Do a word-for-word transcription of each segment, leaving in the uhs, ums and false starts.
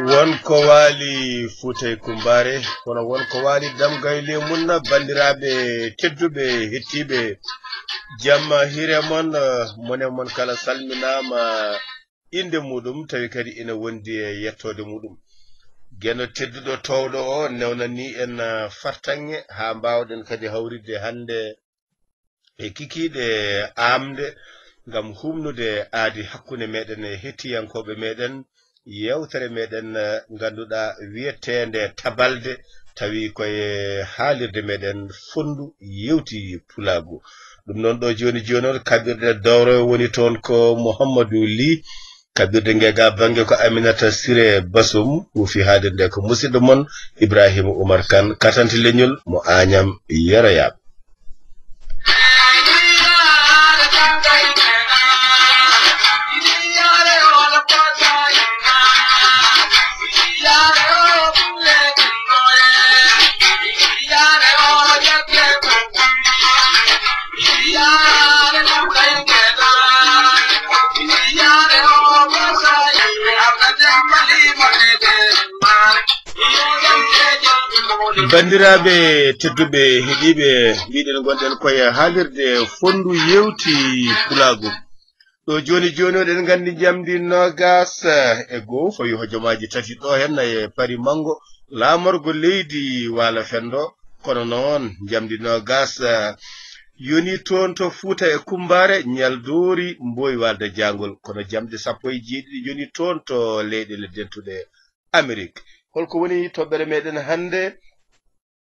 Won ko waali Fuuta e Kummbaare, kono won ko waali Damga e Leemunna, banndiraaɓe tedduɓe, hettiiɓe, jam hiire mon, eh, mone mon kala salminaama innde muuɗum, tawi kadi ina wondi e yettoode muuɗum. Geno tedduɗo toowɗo o newnanii en, eh, fartaŋŋe haa mbaawɗen kadi hawritde hannde e kikiiɗe aamde ngam humnude aadi hakkunde meɗen e hettiyankooɓe meɗen, yeewtere meɗen, eh, ngannduɗaa wiyeteende Tabalde, tawi koye haalirde meɗen Fonndu Yewti Pulaagu. Ɗum noon ɗo jooni jooni o kaɓirɗe dowro woni toon ko Mouhamadou Ly, kaɓirɗe nge ga bannge ko Aminata Siré Bassoum, huufi haalirde ko musidɗo mon Ibrahima Oumar Kane, katante leñol mo Agnam Yero Yaaɓe. Banndiraaɓe tedduɓe, heɗiiɓe, mbiɗen ngonɗen koye haalirde Fonndu Yewti Pulaagu. Ɗo jooni jooni, oɗen nganndi njamndi noogas e goo fawi hojomaaji tati ɗo, heen e Pari Manngo, laamorgo leydi Waalo Fenndo. Kono noon, njamndi noogas, eh, yoni toon to Fuuta e Kummbaare, ñaldoori Mboy Waalde Jaangol. Kono jamɗe sappo e jeeɗiɗi yoni toon to leyɗeele dentuɗe Amerik. Holko woni toɓɓere meɗen hannde?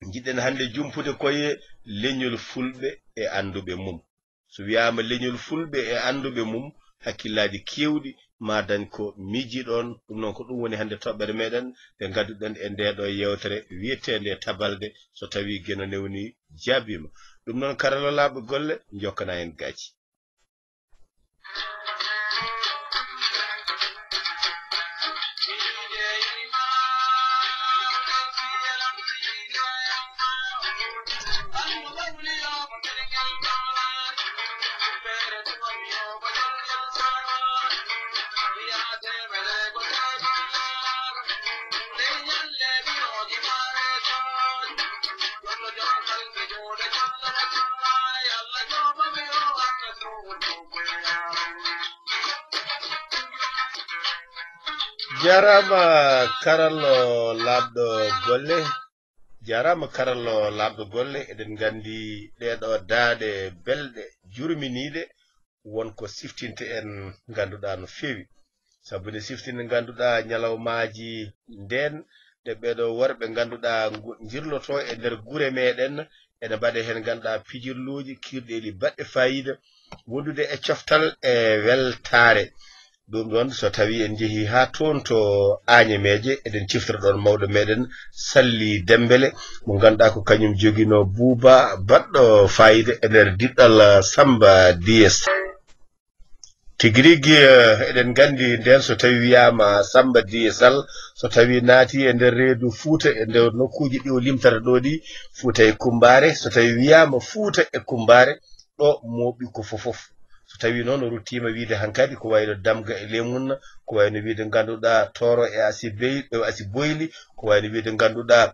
Njiɗɗen hannde jumpude koye leñol Fulɓe e annduɓe mum. So wiyaama leñol Fulɓe e annduɓe mum, hakkillaaji keewɗi ma dañ ko miijiɗon. Ɗum noon, ko ɗum woni hannde toɓɓere meɗen nde ngannduɗen e nde ɗo yeewtere wiyeteende Tabalde, so tawii Geno newni jaabiima. Ɗum noon, karallalaaɓe golle, njokkana en gaaci. Jaaraama karallo laaɓɗo golle. Jaaraama karallo laaɓɗo golle. Eɗen nganndi ɗeeɗo daaɗe belɗe, jurminiiɗe, won ko siftinte en ngannduɗaa no feewi. Sabu ne siftinde ngannduɗaa ñalawmaaji ndeen, ɗe ɓeeɗo worɓe ngannduɗaa ngo-, njirlotoo e nder gure meɗen, ene mbaɗa heen ngannduɗaa pijirlooji, kiirɗeeli baɗɗe faayiida, wondude e coftal e weltaare. Ɗum ɗoon, so tawii en njehii haa toon to Añemeeje, eɗen ciftora ɗoon mawɗo meɗen Salli Dembele, mo ngannduɗaa ko kañum joginoo buuba baɗɗo faayiida e nder diɗɗal Samba D S. Tigi rigi, eh, eɗen nganndi ndeen so tawii wiyaama Samba D S L, so tawii naati e nder reedu Fuuta, e nder nokkuuji ɗi o limtata ɗo ɗi, Fuuta e Kummbaare, so tawii wiyaama Fuuta e Kummbaare, ɗo mooɓi ko fofof. So tawii noon o ruttiima wiyde hankadi ko wayno Damga e Leemunna, ko wayno wiyde ngannduɗaa Tooro e Asi Bey-, e Asi Boyli, ko wayno wiyde ngannduɗaa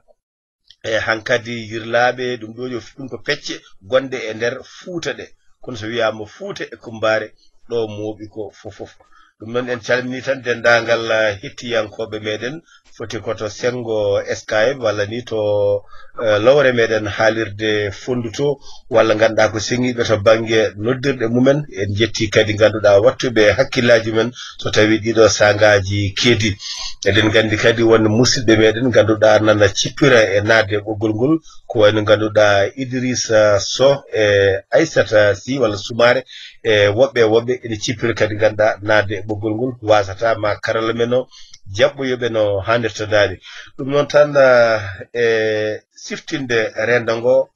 e hankadi yirlaaɓe, ɗum ɗo yo, ɗum ko pecce gonɗe e nder Fuuta ɗe. Kono so wiyaama Fuuta e Kummbaare, ɗo mooɓi ko fofof. Ɗum noon en calminii tan denndaangal, eh, hettiyankooɓe meɗen, foti ko to senngo Skype walla ni to, eh, lowre meɗen haalirde Fonndu to, walla ngannduɗaa ko seŋiiɓe to bannge noddirɗe mumen. En njettii kadi ngannduɗaa waɗtuɓe hakkillaaji men so tawii ɗiɗo saangaaji keedi. Eɗen nganndi kadi won musidɓe meɗen ngannduɗaa nana cippira e naatde e ɓoggol ngol, ko wayno ngannduɗaa Idrissa Sow e Aissata Sy walla Soumaré e woɓɓe e woɓɓe ene cippira kadi ngannduɗaa naatde e ɓoggol ngol, waasata ma karalla men o jaɓɓoyoɓe no haanirta daade. Ɗum noon tan, eh, e siftinde renndo ngo,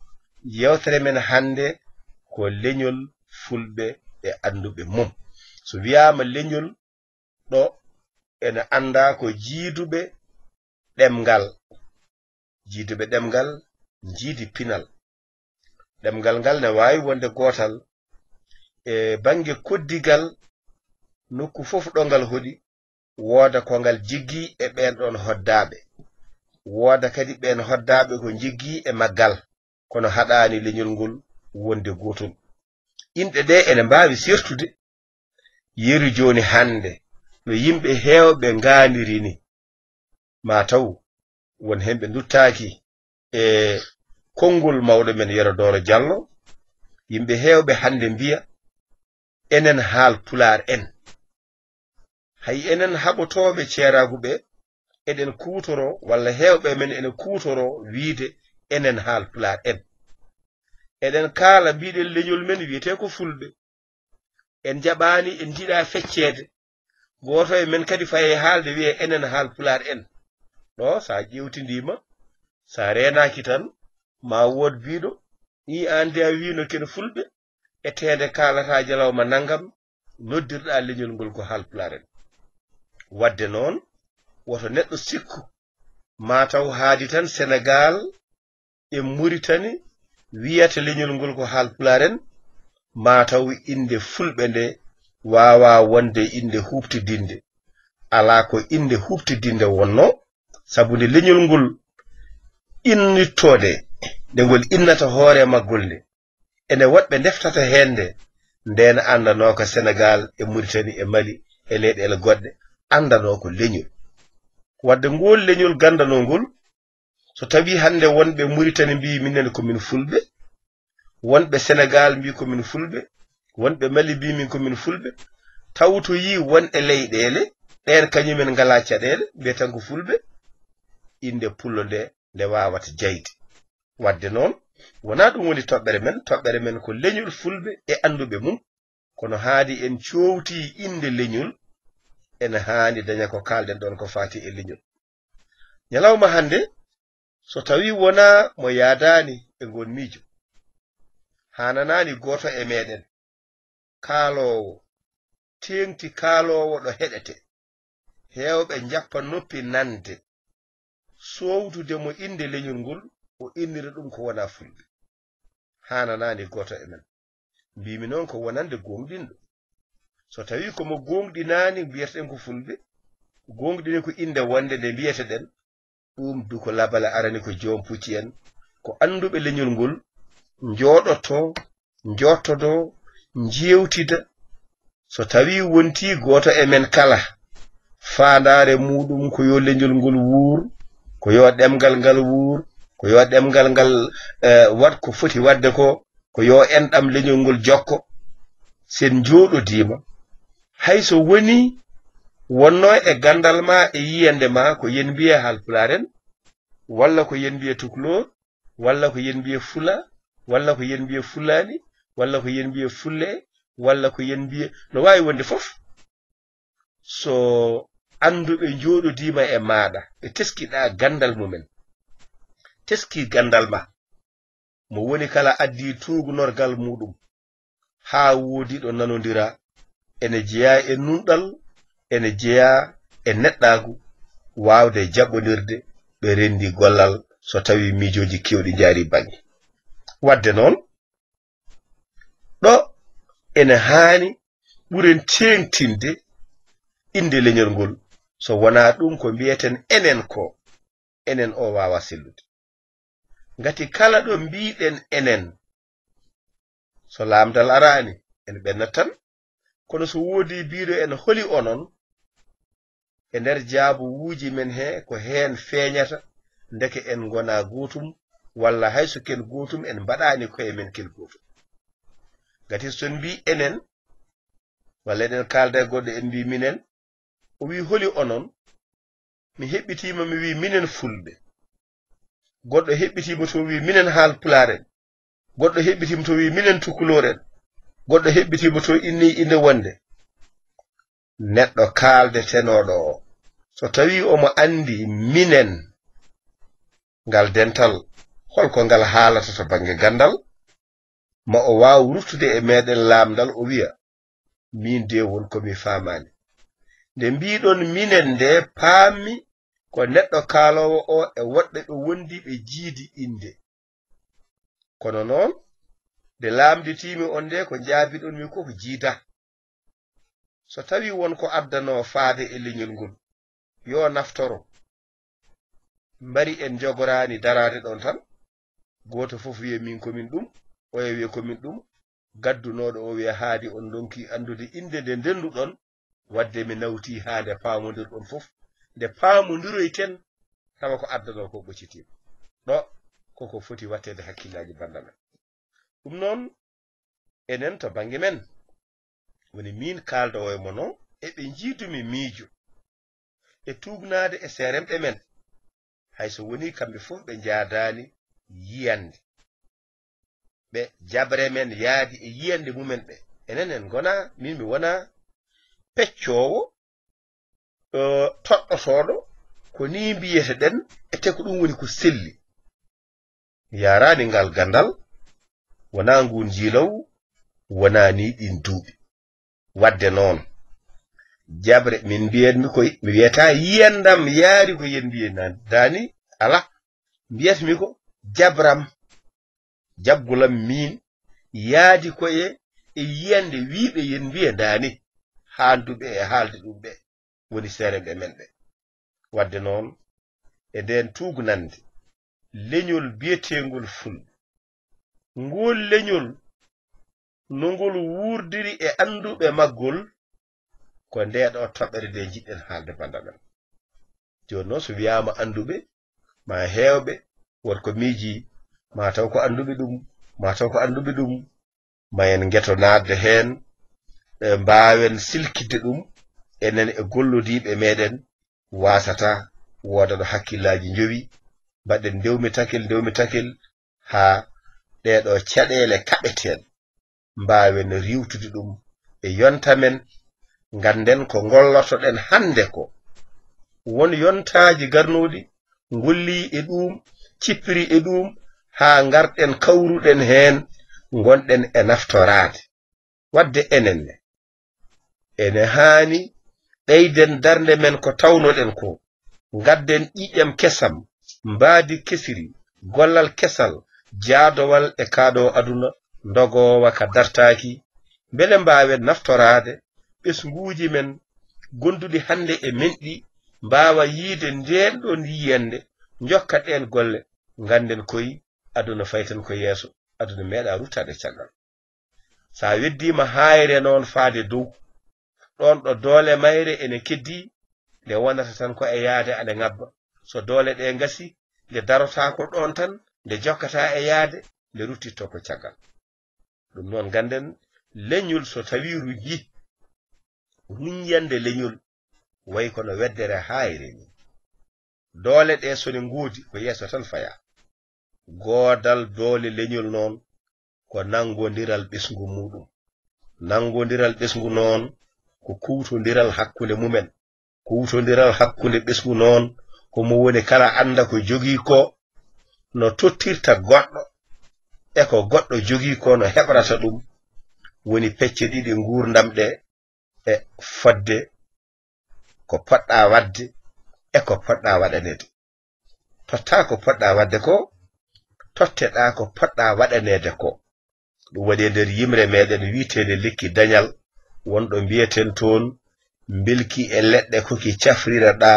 yeewtere men hannde ko leñol Fulɓe e annduɓe mum. So wiyaama leñol, ɗo ene anndaa ko jiiduɓe ɗemngal. Jiiduɓe ɗemngal njiidi pinal. Ɗemngal ngal ne waawi wonde gootal e bannge koddigal, nokku fof ɗo ngal hoɗi, wooda ko ngal jiggi e ɓeen ɗoon hoddaaɓe, wooda kadi ɓeen hoddaaɓe ko njiggi e maggal, kono haɗaani leñol ngol wonde gootol. Inɗe ɗee ene mbaawi sertude. Yeru jooni hannde, no yimɓe heewɓe ngaandiri ni, maa taw won heen ɓe nduttaaki e konngol mawɗo men Yero Dooro Jallo, yimɓe heewɓe hannde mbiya, enen Haal Pulaar en, hay enen haɓotooɓe ceeraagu ɓe, eɗen kuutoroo, walla heewɓe men ene kuutoroo wiyde enen Haal Pulaar en. Eɗen kaala, mbiɗen leñol men wiyetee ko Fulɓe. En njaɓaani, en njiɗaa fecceede. Gooto e men kadi faye haalde wiye enen Haal Pulaar en. Ɗo, so a ƴeewtindiima, so a reenaaki tan, ma wood biiɗo, "Ii, aan de a wiino ken Fulɓe, e teende kaalataa jalawma nanngam, noddirɗaa leñol ngol ko Haal Pulaar en." Waɗde noon, woto neɗɗo sikku, maa taw haadi tan Senegaal e Muritani wiyata leñol ngol ko Haal Pulaar en, maa taw innde Fulɓe nde waawaa wonde innde huuɓtidinnde. Alaa ko innde huuɓtidinnde wonnoo, sabu nde leñol ngol innittoo nde, nde ngol innata hoore maggol nde, ene woɗɓe ndeftata heen nde, ndeen anndanoo ko Senegaal e Muritani e Mali e leyɗeele goɗɗe, anndanoo ko leñol. Waɗde ngool leñol ganndanoo ngol, so tawii hannde wonɓe Muritani mbii minen ko min Fulɓe, wonɓe Senegaal mbii ko min Fulɓe, wonɓe Mali mbii min ko min Fulɓe, taw to yii won e leyɗeele, ɗeen kañumen ngalaa caɗeele, mbiyeten ko Fulɓe, innde pullo nde, nde waawata jayde. Waɗde noon, wonaa ɗum woni toɓɓere men, toɓɓere men ko leñol Fulɓe e annduɓe mum, kono haadi en coowtii innde leñol, ene haani daña ko kaalɗen ɗoon ko faati e leñol. Ñalawma hannde, so tawii wonaa mo yaadaani e ngoon miijo, haananaani gooto e meeɗen, kaaloowo, teeŋti kaaloowo ɗo heɗete, heewɓe njappa noppi nande, soowtude mo innde leñol ngol, o innira ɗum ko wonaa Fulɓe. Haananaani gooto e men. Mbiimi noon ko wonande gooŋɗinɗo. So tawii ko mo gooŋɗinaani, mbiyeten ko Fulɓe, gooŋɗini ko innde wonde nde mbiyeteɗen, ɗum du ko labale arani ko joom pucci en, ko annduɓe leñol ngol, njooɗoto, njooɗtodo, njeewtida. So tawii wontii gooto e men kala, faandaare muuɗum ko yo leñol ngol wuur, ko yo ɗemngal ngal wuur, ko yo ɗemngal ngal, eh, waɗ ko foti waɗde ko, ko yo enɗam leñol ngol jokko. Sen njooɗodiima, hay so wonii wonnoo e ganndal ma e yiyannde ma ko yen mbiye Haalpulaar en, walla ko yen mbiye Tukulóor, walla ko yen mbiye Fula, walla ko yen mbiye Fulaani, walla ko yen mbiye Fulle, walla ko yen mbiye, no waawi wonde fof. So annduɓe njooɗodiima e maaɗa, ɓe teskiɗaa ganndal mumen, teskii ganndal ma, mo woni kala addii tuugnorgal muuɗum, haa woodi ɗo nanondira, ene jeyaa e nunɗal, ene jeyaa e neɗɗaagu, waawde jaɓɓondirde, ɓe renndi gollal so tawii miijooji keewɗi njaarii bannge. Waɗde noon, ɗo ene haani ɓuren teeŋtinde innde leñol ngol, so wonaa ɗum ko mbiyeten enen ko, enen o waawaa sellude. Ngati kala ɗo mbiiɗen enen, so laamdal araani, en ɓennat tan. Kono so woodii biiɗo en holi onon, e nder jaabuwuuji men he, ko heen feeñata, ndeke en ngonaa gootum, walla hay so ken gootum, en mbaɗaani koye men ken gootum. Ngati so en mbii enen, walla eɗen kaalda e goɗɗo, en mbii minen, o wii, "Holi onon?" Mi heɓɓitiima, mi wii, "Minen Fulɓe." Goɗɗo heɓɓitiima to, wii, "Minen Haalpulaar en." Goɗɗo heɓɓitiima to, wii, "Minen Tukulóor en." Goɗɗo heɓɓitiima to, inni innde wonde. Neɗɗo kaaldetenooɗo o, so tawii omo anndi minen, ngal dental, hol ko ngal haalata to bannge ganndal? Ma o waaw ruttude e meeɗen laamndal, o wiya, "Miin de won ko mi faamaani. Nde mbiiɗon minen nde, paammi ko neɗɗo kaaloowo o e woɗɓe ɓe wondi ɓe jiidi innde. Kono noon, nde laamnditiimi on nde, ko njaabiɗon mi ko, ko jiida." So tawii won ko addanoo faade e leñol ngol, yo naftoro. Mbari en njogoraani daraade ɗoon tan, gooto fof wiya miin ko min ɗum, oya wiya ko min ɗum, gaddunooɗo o wiya haadi on ndonki anndude innde nde ndennduɗon, wadde mi nawtii haa nde paamondirɗon fof, nde paamondiroyten, tawa ko addanoo ko ɓoccitiima. Ɗo koko foti waɗteede hakkillaaji bannda men. Ɗum noon, enen to bannge men, woni miin kaaldowo e mono, eɓe njiidumi miijo e tuugnaade e seeremɓe men, hay so wonii kamɓe fof ɓe njaadaani yiyannde. Ɓe jaɓre men yaadi e yiyannde mumen ɓe. Enen en ngonaa, miin mi wonaa peccoowo, eh, toɗɗotooɗo, ko nii mbiyeteɗen, ete ko ɗum woni ko selli. Mi yaaraani ngal ganndal, wonaa nguun njiilowu, wonaa nii ɗiin duuɓi. Wadde noon, jaɓre, min mbiyatmi koy, mi wiyata yiyandam yaari ko yen mbiye nan daani, alaa. Mbiyatmi ko jaɓram, jaɓgulam miin, yaadi ko e, e yiyande wiiɓe yen mbiye daani, haalduɓe e haalde ɗum ɓe, woni seerenɓe men ɓe. Wadde noon, e ndeen tuugnannde, leñol biyeteengol Fulɓe, ngool leñol, no ngol wuurdiri e annduɓe maggol, ko ndee ɗoo toɓɓere nde njiɗɗen haalde bannda men. Jooni noon, so wiyaama annduɓe, ma heewɓe, won ko miiji, ma taw ko annduɓe ɗum, ma taw ko annduɓe ɗum, ma en ngeto naatde heen, e mbaawen silkitde ɗum, enen e gollodiiɓe meɗen, waasata woodano hakkillaaji njowi, mbaɗen ndewmi takel, ndewmi takel, haa ɗeeɗoo caɗeele kaɓeten, mbaawen riiwtude ɗum e yonta men, ngannden ko ngollotoɗen hannde ko. Won yontaaji garnooɗi, ngollii e ɗuum, cippiri e ɗuum, haa ngarɗen kawruɗen heen, ngonɗen e naftoraade. Wadde enen ne, ene haani ɓeyden darnde men ko tawnoɗen ko, ngadden ƴiiƴam kesam, mbaadi kesiri, gollal kesal, jaadowal e kaa ɗoo aduna ndogoowa ka dartaaki, mbele mbaawen naftoraade ɓesnguuji men gonduɗi hannde e men ɗi, mbaawa yiyde ndeen ɗoon yiyannde, njokka ɗeen golle, ngannden koy aduna faytan ko yeeso, aduna meeɗa ruttaade caggal. So a weddiima haayre noon faade dow, ɗoon ɗo doole mayre ene keddii, nde wonata tan ko e yahde ane ŋabba. So doole ɗe ngasi, nde darotaako ɗoon tan, nde jokkataa e yahde, nde ruttitto ko caggal. Ɗum noon, ngannden leñol so tawii runjii, runjande leñol wayi kono weddere haayre ni. Doole ɗe so ne ngoodi, ko yeeso tan fayaa. Goodal doole leñol noon, ko nanngondiral ɓesngu muuɗum. Nanngondiral ɓesngu noon, ko kuwtondiral hakkunde mumen. Kuwtondiral hakkunde ɓesngu noon, ko mo woni kala annda ko jogii ko, no tottirta goɗɗo, e ko goɗɗo jogii ko no heɓrata ɗum. Woni pecce ɗiɗi nguurndam ɗe, e fodde ko poɗɗa waɗde e ko poɗɗa waɗaneede. Totta ko poɗɗa waɗde ko, totteɗa ko poɗɗa waɗaneede ko. Ɗum waɗi e nder yimre meɗen wiyeteende lekki dañal, wonɗo mbiyeten toon, mbelki e leɗɗe ko ki cafriraɗa,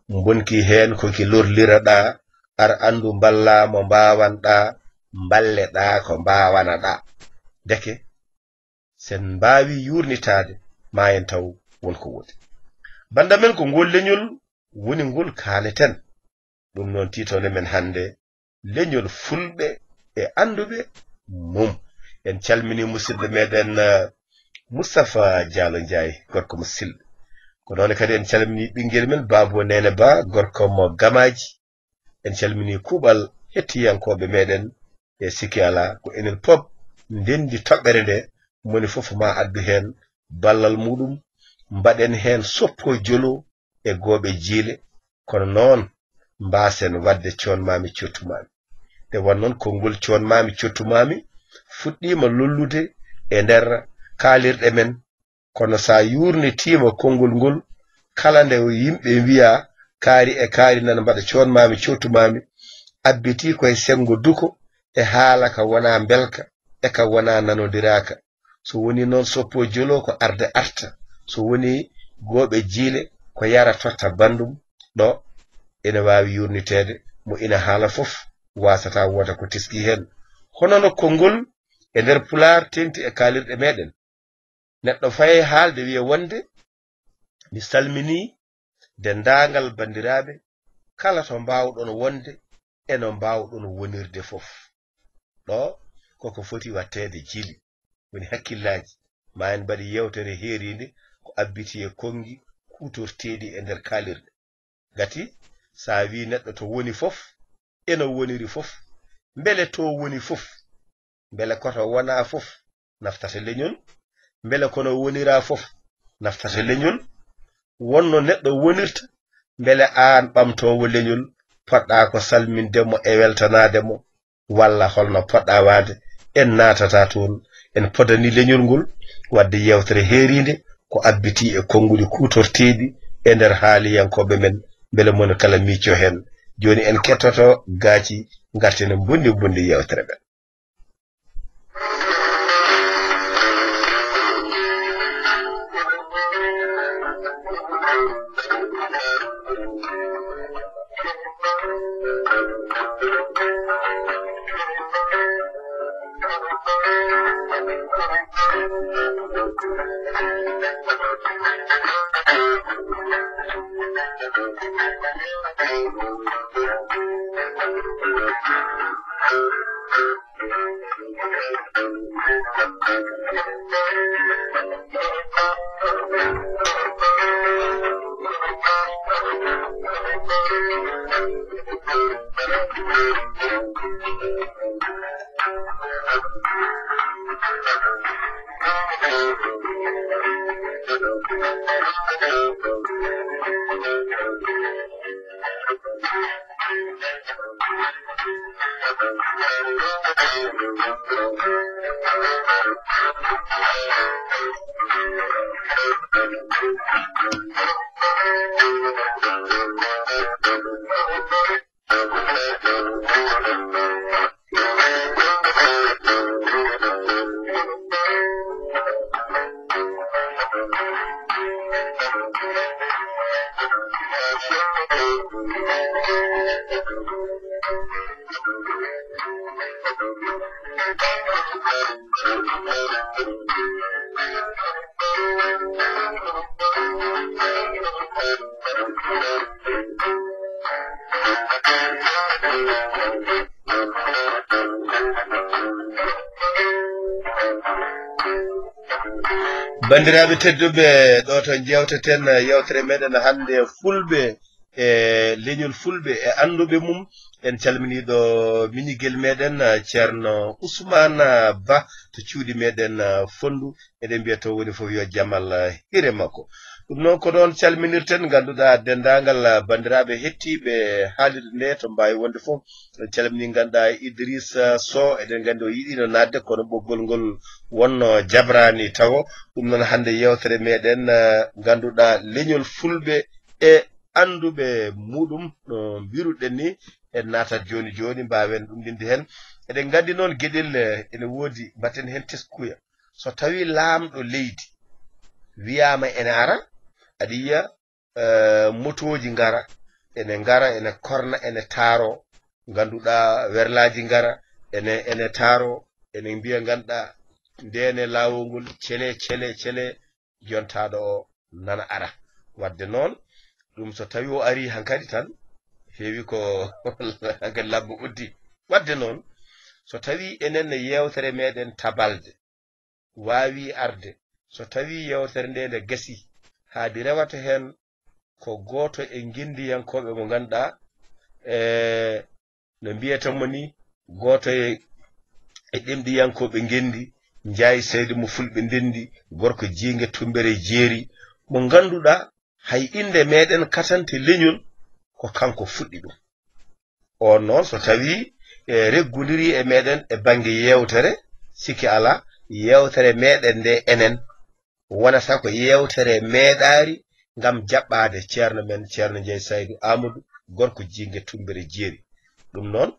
mbonki heen ko ki lorliraɗa, ar anndu mballa mo mbaawanɗa, mballeɗa ko mbaawanaɗa. Ndeke, sen mbaawi yuurnitaade, ma en taw won ko woodi. Bannda men, ko ngol leñol woni ngol kaaleten. Ɗum noon, tiitone men hannde, leñol Fulɓe e annduɓe mum. En calmini musidɗo meɗen, eh, Moustapha Diallo Ndiaye, gorko mo Silɓe. Ko noon kadi en calmini ɓinngel men, Baabo Neene Ba, gorko mo Gamaaji. En calmini kuuɓal hettiyankooɓe meɗen, e sikki alaa, ko enen pop ndenndi toɓɓere nde, moni fof ma addu heen ballal muɗum, mbaɗen heen soppo jolo e gooɓe jiile, kono noon mbaasen waɗde coon maami cottu maami. Nde won noon konngol coon maami cottu maami fuɗɗiima lollude e nder kaalirɗe men, kono so a yuurnitiima konngol ngol, kala nde yimɓe mbiya kaari e kaari nana mbaɗa coon maami cottu maami, abbitii koye senngo duko e haala ka wonaa mbelka e ka wonaa nanondiraaka. So wonii noon soppo jolo ko arde arta, so woni gooɓe jiile ko yara totta banndum ɗo ene waawi yurniteede mo ina haala fof waasata wooda ko teski heen. Hono no konngol e nder pulaar teeŋti e kaalirɗe meeɗen. Neɗɗo faye haalde wiya wonde mi salminii denndaangal banndiraaɓe kala to mbaawɗon wonde e no mbaawɗon wonirde fof. Ɗo koko foti waɗteede jili, woni hakkillaaji, ma en mbaɗi yeewtere heeriinde ko abbiti e konngi kuutorteeɗi e nder kaalirɗe. Ngati so a wii neɗɗo to woni fof, e no woniri fof, mbele to woni fof, mbele koto wonaa fof naftata leñol, mbele kono woniraa fof naftata leñol, wonno neɗɗo wonirta, mbele aan ɓamtoowo leñol poɗɗaa ko salminde mo e weltanaade mo, walla holno poɗɗaa waade, en naatata toon, en podani leñol ngol waɗde yeewtere heeriinde ko abbiti e konnguɗi kuutorteeɗi e nder haaliyankooɓe men, mbele moni kala miijo heen. Jooni en kettoto gaaci, ngarten en mbonndi mbonndi yeewtere men. Banndiraaɓe tedduɓe, ɗo to njeewteten yeewtere meɗen hannde, Fulɓe e leñol Fulɓe e annduɓe mum. En calminii ɗo miñigel meɗen, Ceerno Ousmane Ba to cuuɗi meɗen Fonndu. Eɗen mbiya to woni fof yo jamal hire makko. Ɗum noon ko ɗoon calminirten, ngannduɗaa denndaangal banndiraaɓe hettiiɓe haalirde nde to mbaawi wonde fof. En calminii, ngannduɗaa, Idrissa Sow, eɗen nganndi o yiɗiino naatde, kono ɓoggol ngol wonno jabraani tawo. Ɗum noon hannde yeewtere meɗen, eh, ngannduɗaa leñol Fulɓe e annduɓe muɗum, no mbiruɗen ni, en naatat jooni jooni, mbaawen ɗumɗinde heen. Eɗen nganndi noon geɗel, eh, ene woodi, mbaɗten heen teskuya. So tawii laamɗo leydi wiyaama ene ara, aɗa yiya, eh, motooji ngara, ene ngara, ene korna, ene taaro, ngannduɗaa werlaaji ngara, ene, ene taaro, ene mbiya, ngannduɗaa, ndeene laawol ngol, cele, cele, cele, jontaaɗo o nana ara. Waɗde noon, ɗum so tawii o arii hankadi tan, heewi ko hankadi labbo uddi. Waɗde noon, so tawii enen yeewtere meɗen tabalde, waawi arde, so tawii yeewtere nde nde gasii, haadi rewata heen ko gooto e ngenndiyankooɓe mo ngannduɗaa, e no mbiyata mo ni, gooto e, e ɗemɗiyankooɓe ngenndi, Njaay Saydu mo Fulɓe ndenndi, gorko jiinge Tummbere Jeeri, mo ngannduɗaa hay innde meɗen katante leñol ko kanko fuɗɗi ɗum. On noon, so tawii, e, reggondirii e meɗen e bannge yeewtere, sikke alaa, yeewtere meɗen nde enen wonata ko yeewtere meeɗaari ngam jaɓɓaade ceerno men, Ceerno Njaay Saydu Aamadu, gorko jiinge Tummbere Jeeri. Ɗum noon,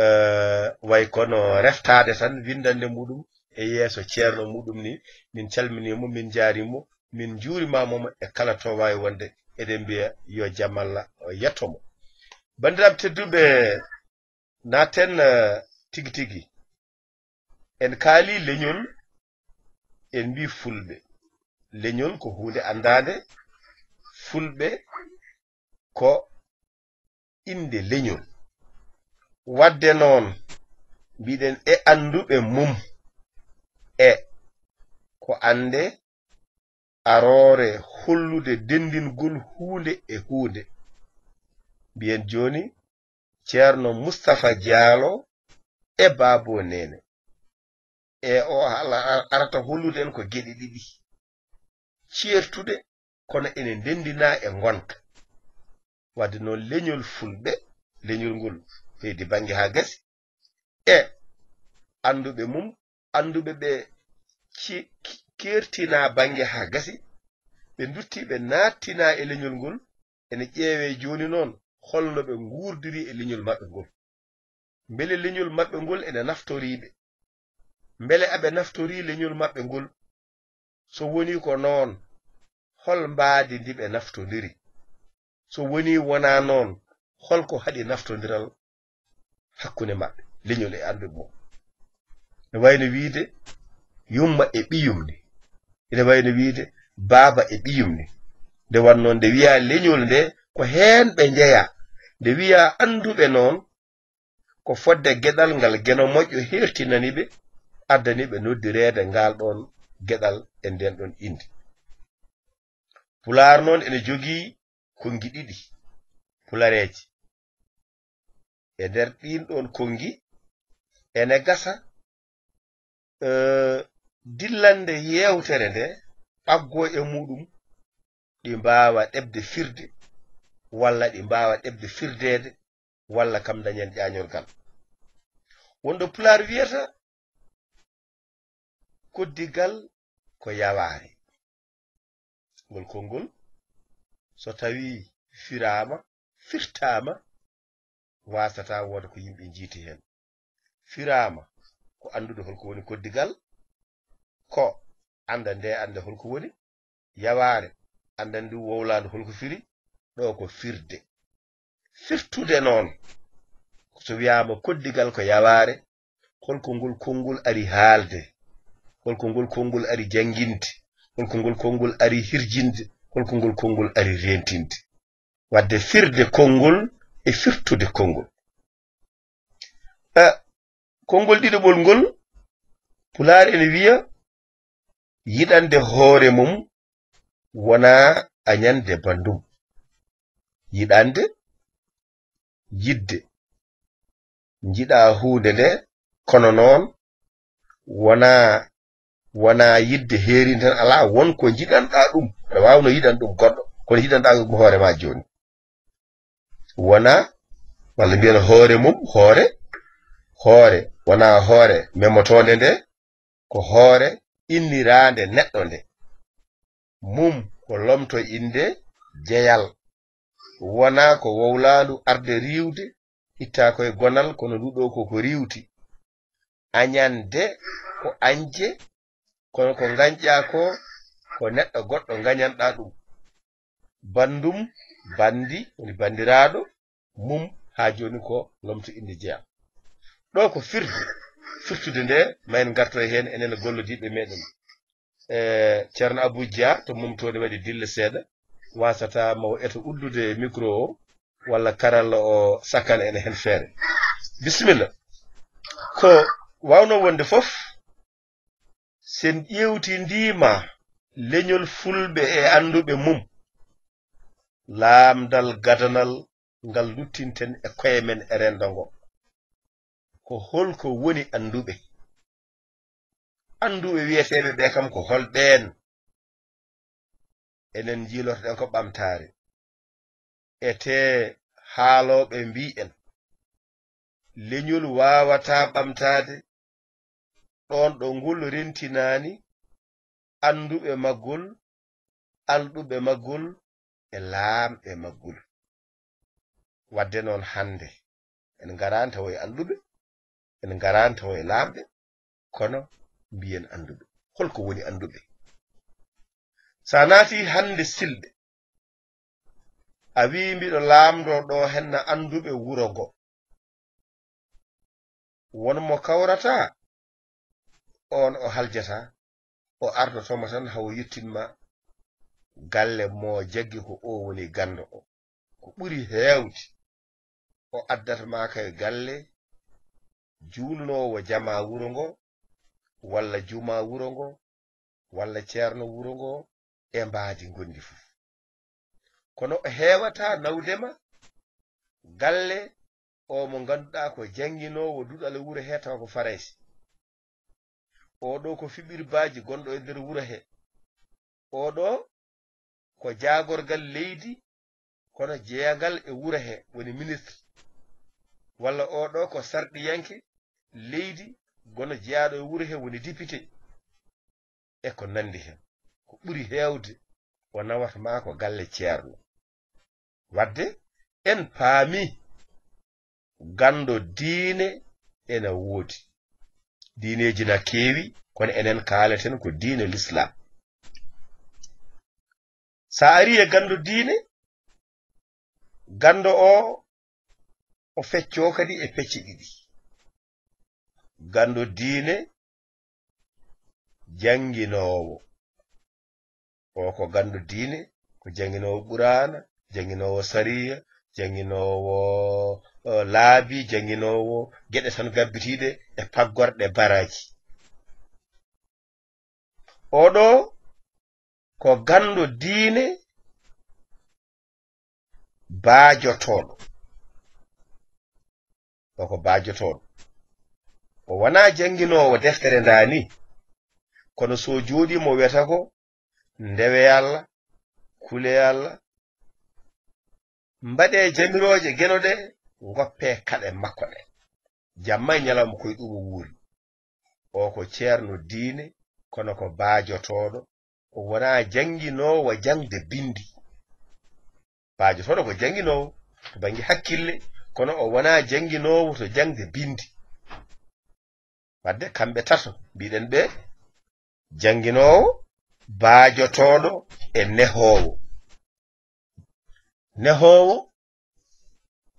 eh, way kono reftaade tan winndannde muɗum e yeeso ceerno muɗum ni, min calminii mo, min njaarnii mo, Min njuurimaama mo e kala to waawi wonde, eɗen mbiya yo jam Allah yetto mo. Banndiraaɓe tedduɓe, naaten, eh, tigi tigi. En kaali leñol, en mbii fulɓe. Leñol ko huunde anndaande, fulɓe ko innde leñol. Waɗde noon, mbiɗen e annduɓe mum, e ko annde aroore hollude denndingol huunde e huunde. Mbiyen jooni Ceerno Mustapha Diallo e Baabo Neene. E o ala-, arata hollude en ko geɗe ɗiɗi ceertuɗe, kono ene ndenndinaa e ngonka. Wadde noon, leñol fulɓe, leñol ngol heedi bannge haa gasi, e annduɓe mum, annduɓe ɓe ci-, keertinaa bannge haa gasi, ɓe ndutti, ɓe naattinaa e leñol ngol, ene ƴeewee jooni noon holno ɓe nguurdiri e leñol maɓɓe ngol. Mbele leñol maɓɓe ngol ene naftorii ɓe? Mbele aɓe naftorii leñol maɓɓe ngol? So wonii ko noon, hol mbaadi ndi ɓe naftondiri? So wonii wonaa noon, hol ko haɗi naftondiral hakkunde maɓɓe, leñol e annduɓe mum? Ene wayi no wiyde yumma e ɓiyum ni, ene wayi no wiyde baaba e ɓiyum ni. Nde wannoo, nde wiyaa leñol nde, ko heen ɓe njeyaa. Nde wiyaa annduɓe noon, ko fodde geɗal ngal Geno Moƴƴo heertinani ɓe, addani ɓe noddireede ngaal ɗoon geɗal e ndeen ɗoon innde. Pulaar noon ene jogii konngi ɗiɗi pulareeji. E nder ɗiin ɗoon konngi, ene gasa, eh, dillande yeewtere nde, ɓaggoo e muɗum, ɗi mbaawa ɗeɓde firde, walla ɗi mbaawa ɗeɓde firdeede, walla kam dañen ƴaañorgal. Wonɗo Pulaar wiyata, koddigal ko yawaare. Ngol konngol, so tawii firaama, firtaama, waasataa wooda ko yimɓe njiiti heen. Firaama ko anndude hol ko woni koddigal, ko annda nde annde hol ko woni, yawaare, annda ndu wowlaandu hol ko firi, ɗo ko firde. Firtude noon, so wiyaama koddigal ko yawaare, hol ko ngol konngol ari haalde, hol ko ngol konngol ari jannginde, hol ko ngol konngol ari hirjinde, hol ko ngol konngol ari reentinde. Wadde firde konngol e firtude konngol. Eh, konngol ɗiɗaɓol ngol, Pulaar ene wiya, yiɗande hoore mum wonaa añande banndum. Yiɗande, yiɗde. Njiɗaa huunde nde, kono noon wonaa, wonaa yiɗde heeri tan, alaa, won ko njiɗanɗaa ɗum. Aɗa waawi no yiɗan ɗum goɗɗo, kono yiɗanɗaa ɗum hoore ma jooni. Wonaa, walla mbiyen hoore mum, hoore, hoore, wonaa hoore memotoonde nde, ko hoore inniraande neɗɗo nde. Mum ko lomto innde jeyal. Wonaa ko wowlaandu arde riiwde, itta ko e gonal, kono ndu ɗo ko ko riiwti. Añande ko añde, kono ko ngañƴaa ko, ko neɗɗo goɗɗo ngañanɗaa ɗum. Banndum, banndi, woni banndiraaɗo, mum, haa jooni ko lomto innde jeyaa. Ɗo ko firde, firtude nde, ma en ngartoy heen, enen e gollodiiɓe meɗen. E Ceerno Abou Dia to mum to ne waɗi dille seeɗa, wasata mo eto uddude micro o, walla karalla o sakkan en heen feere. Bisimilla. Ko waawno wonde fof, sen ƴeewtindiima leñol fulɓe e annduɓe mum, laamdal gadanal ngal luttinten e koye men e renndo ngo. Ko holko woni annduɓe? Annduɓe wiyeteeɓe ɓe kam ko hol ɓeen? Enen njiilotoɗen ko ɓamtaare. Etee haalooɓe mbii en, leñol waawataa ɓamtaade ɗoon ɗo ngol rentinaani annduɓe maggol, alɗuɓe maggol e laamɓe maggol. Wadde noon hannde, en ngaraani tawo e alɗuɓe, en ngaraani tawo e laamɓe, kono mbiyen annduɓe. Holko woni annduɓe? So a naati hannde Silɓe, a wii mbiɗo laamndoo ɗo henna annduɓe wuro ngo. Won mo kawrata, oon o haljata, o ardoto ma tan hawo yettin ma galle mo jaggi ko o woni ganndo o. Ko ɓuri heewde, o addat ma kay galle juulnoowo jama wuro ngo, walla juma wuro ngo, walla ceerno wuro ngo, e mbaadi ngonndi fof. Kono o heewata nawde ma galle o mo ngannduɗaa ko jannginoowo duɗal wuro he tawa ko Farayse. Oɗo ko fiɓirbaaji gonɗo e nder wuro he. Oɗo ko jaagorgal leydi, kono jeyagal e wuro he, woni ministre. Walla oɗo ko sarɗiyanke leydi, kono jeyaaɗo e wuro he, woni député. E ko nanndi hen. Ko ɓuri heewde, o nawata ma ko galle ceerno. Wadde en paami ganndo diine ena woodi. Diineeji na keewi, kono enen kaaleten ko diine Lislaam. So a arii e ganndo diine, ganndo o, o feccoo kadi e pecce ɗiɗi. Ganndo diine jannginoowo. O ko ganndo diine, ko jannginoowo Quraana, jannginoowo sariya, jannginoowo, eh, laabi, jannginoowo geɗe tan gabbitiiɗe e paggorɗe baraaji. Oɗo ko ganndo diine baajotooɗo. O ko baajotooɗo. O wonaa jannginoowo deftere ndaa ni, kono so jooɗii mo wiyata ko ndewe Alla, kule Alla, mbaɗee jamirooje geno ɗe, ngoppee kaɗe makko ɗe. Jamma e ñalawma koye ɗum o wuuri. O ko ceerno diine, kono ko baajotooɗo. O wonaa jannginoowo jaŋde binndi. Baajotooɗo ko jannginoowo to bannge hakkille, kono o wonaa jannginoowo to jaŋde binndi. Wadde kamɓe tato, mbiɗen ɓe, jannginoowo, baajotooɗo e nehoowo. Nehoowo,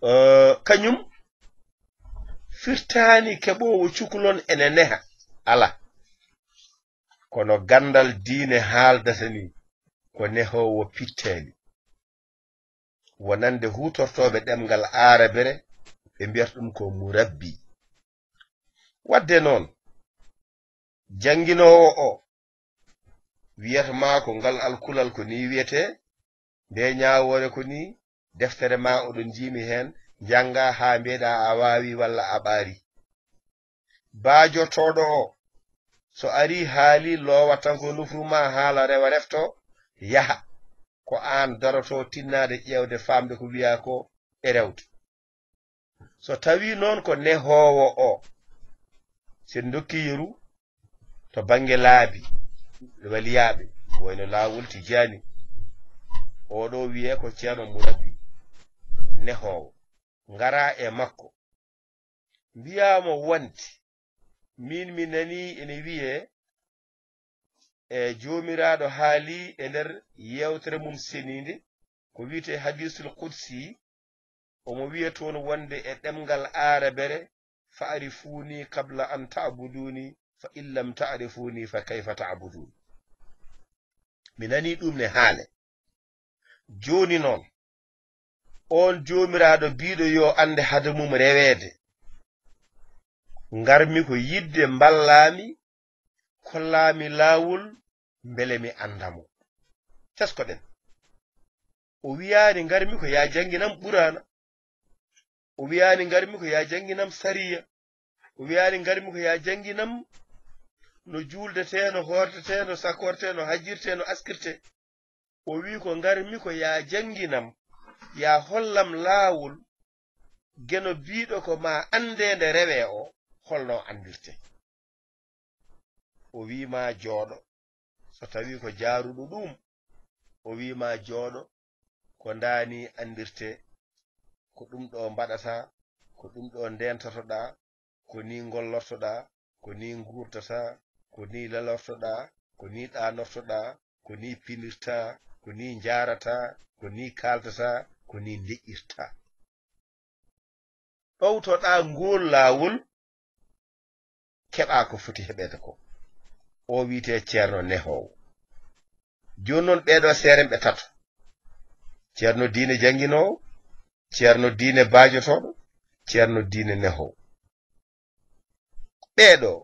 eh, kañum firtaani keɓoowo cukalon ene neha, alaa. Kono ganndal diine haaldata ni, ko nehoowo pittaali. Wonande huutortooɓe ɗemngal aarabere, ɓe mbiyata ɗum ko murabbi. Wadde noon, jannginoowo o wiyata ma ko ngal alkulal ko ni wiyetee, nde ñaawoore ko ni, deftere ma oɗon njiimi heen, njannga haa mbiyeɗaa a waawi walla a ɓaari. Baajotooɗo o, so arii haali loowa tan ko nofru ma haala rewa refto, yaha. Ko aan daroto tinnaade ƴeewde faamde ko wiyaa ko e rewde. So tawii noon ko nehoowo o, so en ndokkii yeru to bannge laabi, waliyaaɓe, wayno laawol Tijaani, oɗo wiyee ko Ceerno Murabbi, nehoowo, ngaraa e makko, mbiyaa mo wonde, miin mi nanii ene wiyee, e Joomiraaɗo haalii e nder yeewtere mum seniinde, ko wiyetee Hadiisul Qudsi, omo wiya toon wonde e ɗemngal aarabere, "Fa'rifuuni qabla an ta'buduuni, fa in lam ta'rifuuni fa kayfa ta'buduun." Mi nanii ɗum ne haale. Jooni noon, oon Joomiraaɗo biiɗo yo annde hade mum reweede, ngarmi ko yiɗde mballaami, kollaami laawol, mbele mi annda mo. Teskoɗen. O wiyaani ngarmi ko yaa jannginam Quraana. O wiyaani ngarmi ko yaa jannginam sariya. O wiyaani ngarmi ko yaa jannginam no juuldetee, no hoortetee, no sakortee, no hajjirtee, no askirtee. O wii ko ngarmi ko yaa jannginam, yaa hollam laawol, geno biiɗo ko maa anndeende rewee o, holno anndirtee. O wii ma jooɗo, so tawii ko jaaruɗo ɗum, o wii ma jooɗo, ko ndaani anndirtee, ko ɗum ɗo mbaɗataa, ko ɗum ɗo ndeentatoɗaa, ko nii ngollortoɗaa, ko nii nguurdataa, ko nii lelortoɗaa, ko nii ɗaanortoɗaa, ko ni pinirta, ko ni njaarata, ko ni kaaltata, ko ni ndeƴƴirta. Ɗowtoɗaa ngool laawol, keɓaa ko foti heɓeede ko. O wiyetee Ceerno Nehoowo. Jooni noon, ɓee ɗoo seeremɓe tato, Ceerno Diine jannginoowo, Ceerno Diine baajotooɗo, Ceerno Diine Nehoowo. Ɓee ɗoo,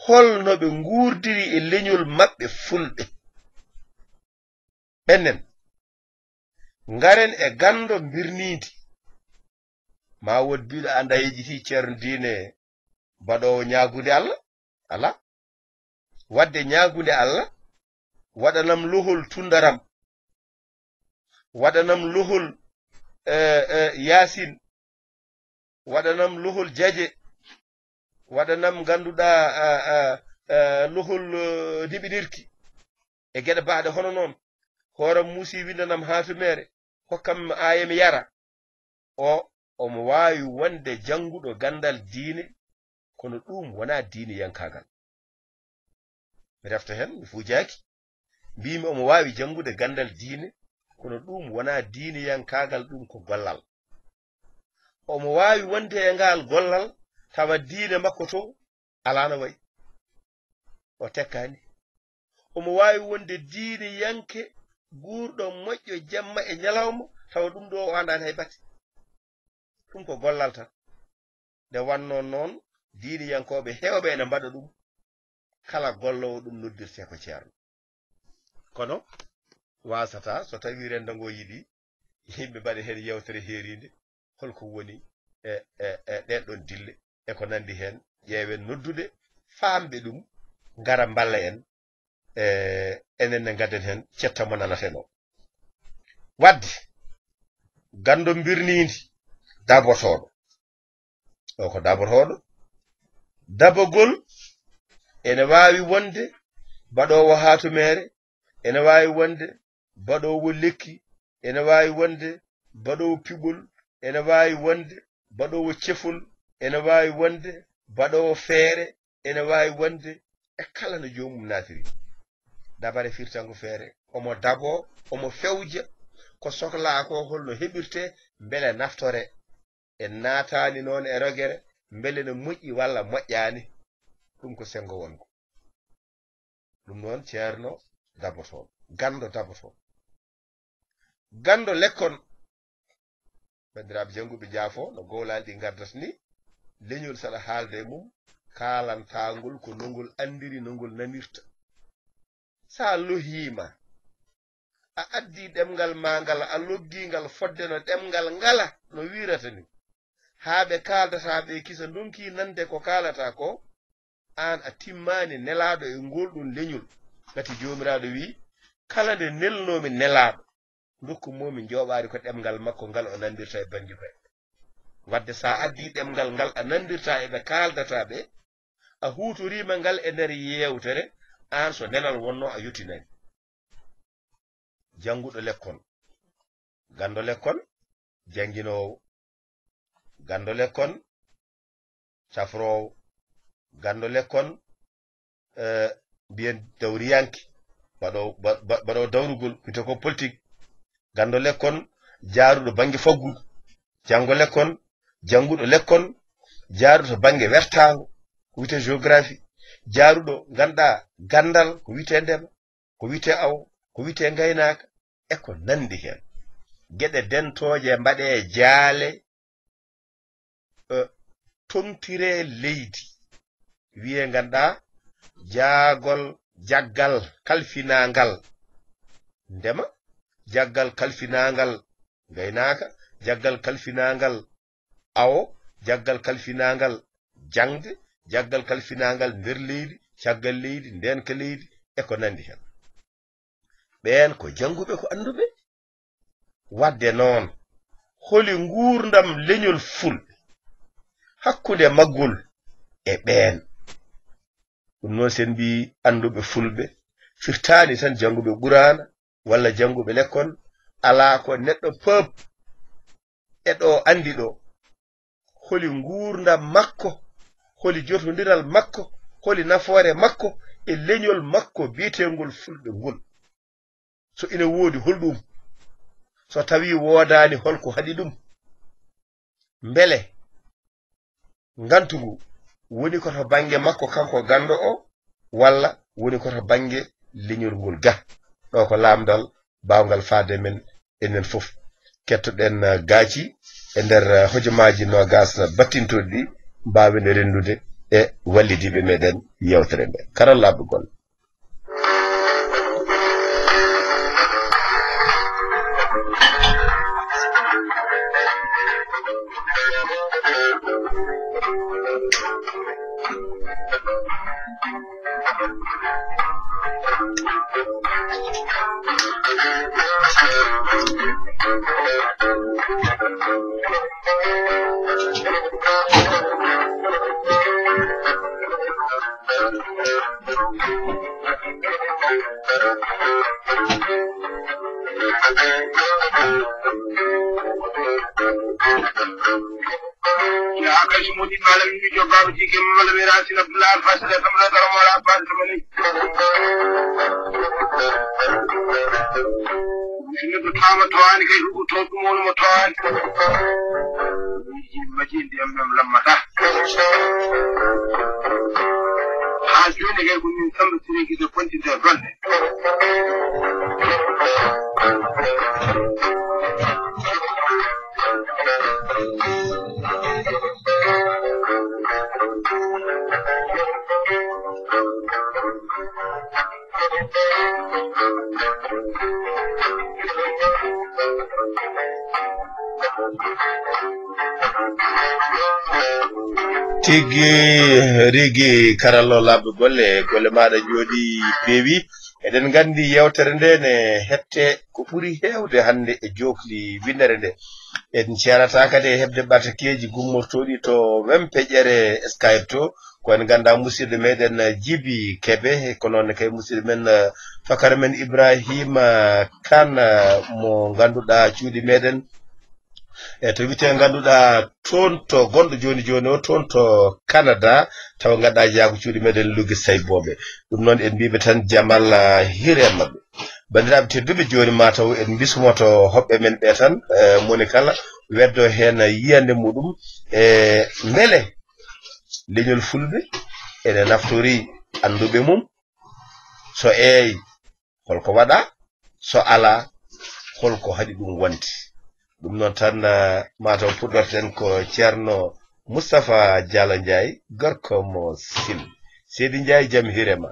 hol no ɓe nguurdiri e leñol maɓɓe Fulɓe? Enen, ngaren e ganndo mbirniindi. Ma wood biiɗo annda yejjiti Ceerno Diine baɗoowo ñaagunde Allah? Alaa. Waɗde ñaagunde Allah, waɗanam lohol tunndaram, waɗanam lohol, eh, eh, Yaasin, waɗanam lohol jaje, waɗanam ngannduɗaa, ah, ah, ah, lohol, eh, diɓinirki, e geɗe baaɗe hono noon. Hooram muusi winndanam haatumeere, hokkam aaya mi yara. O, omo waawi wonde jannguɗo ganndal diine, kono ɗum wonaa diiniyankaagal. Mi refta heen, mi fuujaaki. Mbiimi omo waawi janngude ganndal diine, kono ɗum wonaa diiniyankaagal, ɗum ko gollal. Omo waawi wonde e ngaal gollal, tawa diine makko to alaa no wayi. O tekkaani. Omo waawi wonde diiniyanke, guurɗo moƴƴo jamma e ñalawma, tawa ɗum ɗo o anndaani hay batte. Ɗum ko gollal tan. Nde wannoo noon, diiniyankooɓe heewɓe ene mbaɗa ɗum. Kala golloowo ɗum noddirtee ko ceerno. Kono waasataa, so tawii renndo ngoo yiɗi, yimɓe mbaɗa heen yeewtere heeriinde, holko woni e, e, e ɗeen ɗoon dille, e ko nanndi heen, ƴeewen nodduɓe, faamɓe ɗum, ngara mballa en, e, enen ne ngadden heen cetta mo nanaten o. Waɗde ganndo mbirniindi, dabotooɗo. O ko dabotooɗo. Dabogol ene waawi wonde baɗoowo haatumeere, ene waawi wonde baɗoowo lekki, ene waawi wonde baɗoowo piɓol, ene waawi wonde baɗoowo cefol, ene waawi wonde baɗoowo feere, ene waawi wonde e kala no joomum naatiri. Dabare firtango feere, omo daboo, omo fewja ko soklaa ko, holno heɓirtee mbele naftoree. En naataani noon e rogere, mbele no moƴƴi walla moƴƴaani. Ɗum ko senngo wongo. Ɗum noon, ceerno dabotoo, ganndo dabotoo. Ganndo lekkon, banndiraaɓe jannguɓe jaafo, no gowlaali ɗi ngardat ni, leñol saɗa haalda e mum, kaalantaa ngol ko no ngol anndiri, no ngol nanirta. So a lohiima, a addi ɗemngal maa ngal, a loggi ngal fodde no ɗemngal ngala no wiyrata ni, haa ɓe kaaldataa ɓe kisa ndonki nande ko kaalataa ko, aan a timmaani nelaaɗo e ngol ɗon leñol. Ngati Joomiraaɗo wiyi, kala nde nelnoomi nelaaɗo, ndokku moomi njooɓaari ko ɗemngal makko ngal o nanndirta e bannge koye. Wadde so a addii ɗemngal ngal a nanndirta e ɓe kaaldataa ɓe, a huutoriima ngal e nder yeewtere, aan so nelal wonnoo a yottinani. Jannguɗo lekkol, ganndo lekkol, jannginoowo, ganndo lekkol, cafroowo, ganndo lekkol, eh, mbiyen dawriyanke, baɗoowo, ba-, ba-, baɗoowo dawrugol, wiyetee ko politik, ganndo lekkol, jaaruɗo bannge faggudu, janngo lekkol, jannguɗo lekkol, jaaruɗo to bannge wertaango, ko wiyetee géographie, jaaruɗo ngannduɗaa ganndal, ko wiyetee ndema, ko wiyetee awo, ko wiyetee ngaynaaka, e ko nanndi heen. Geɗe dentooje mbaɗee jaale, eh, toŋtiree leydi. Wiyee ngannduɗaa jaagol, jaggal kalfinaangal ndema, jaggal kalfinaangal ngaynaaka, jaggal kalfinaangal awo, jaggal kalfinaangal jaŋde, jaggal kalfinaangal nder leydi, caggal leydi, ndeenka leydi, e ko nanndi heen. Ɓeen ko jannguɓe, ko annduɓe. Wadde noon, holi nguurndam leñol Fulɓe hakkunde maggol e ɓeen? Ɗum noon, so en mbii annduɓe Fulɓe, firtaani tan jannguɓe Quraana walla jannguɓe lekkol, alaa ko neɗɗo pop e ɗo anndi ɗo. Holi nguurndam makko, holi jotondiral makko, holi nafoore makko e leñol makko biyeteengol Fulɓe ngol. So ina woodi, hol ɗum? So tawii woodaani, hol ko haɗi ɗum? Mbele ngantu ngu woni ko to bannge makko kanko ganndo o, walla woni ko to bannge leñol ngol ga? Ɗo ko laamdal baawngal faade men enen fof. Kettoɗen, eh, gaaci e nder, eh, hojomaaji noogaas battintoɗi ɗi, mbaawen renndude e wallidiiɓe meɗen yeewtere nde. Karallaaɓe golle. Yaa kadi mo ɗi malam mi jogaaro jike malam e racina bla fasda tamla dara mo la fasda mani. Neɗɗo taama towaani kay huɓɓo to ɗum woni mo towaani. Miiji majji ndiyam ɗam lammata. Haa jooni kay ko min Samba Siré Gise kontinta golle. Tigi rigi karallo labɗo golle, golle maaɗa njooɗi peewi. Eɗen nganndi yewtere nde ne hette ko ɓuri heewde hannde e jookli winndere nde. En ceerataa kadi e heɓde ɓatakeeji gummortooɗi to wempeƴere Skype to. Ko en nganndaa musidɗo meɗen, eh, Jibi Kebe, ko noon ne kay musidɗo men, eh, fakara men Ibrahima, eh, Kan, eh, mo ngannduɗaa cuuɗi meɗen. E to wiyetee ngannduɗaa toon to gonɗo jooni jooni o, toon to Canada, tawa ngannduɗaa jeyaa ko cuuɗi meɗen Lugge Saybooɓe. Ɗum noon en mbiiɓe tan jamal, eh, hire e maɓɓe. Banndiraaɓe tedduɓe, jooni maa taw en mbismoto hoɓɓe men ɓe tan, eh, moni kala weddoo heen yiyannde muɗum. E mbele leñol Fulɓe ene naftori annduɓe mum? So eey, holko waɗaa? So alaa, holko haɗi ɗum wonde? Ɗum noon tan, eh, maa taw puɗɗorten ko Ceerno Moustapha Diallo Ndiaye, gorko mo Sil. Seydi Ndiaye, jam hiire ma.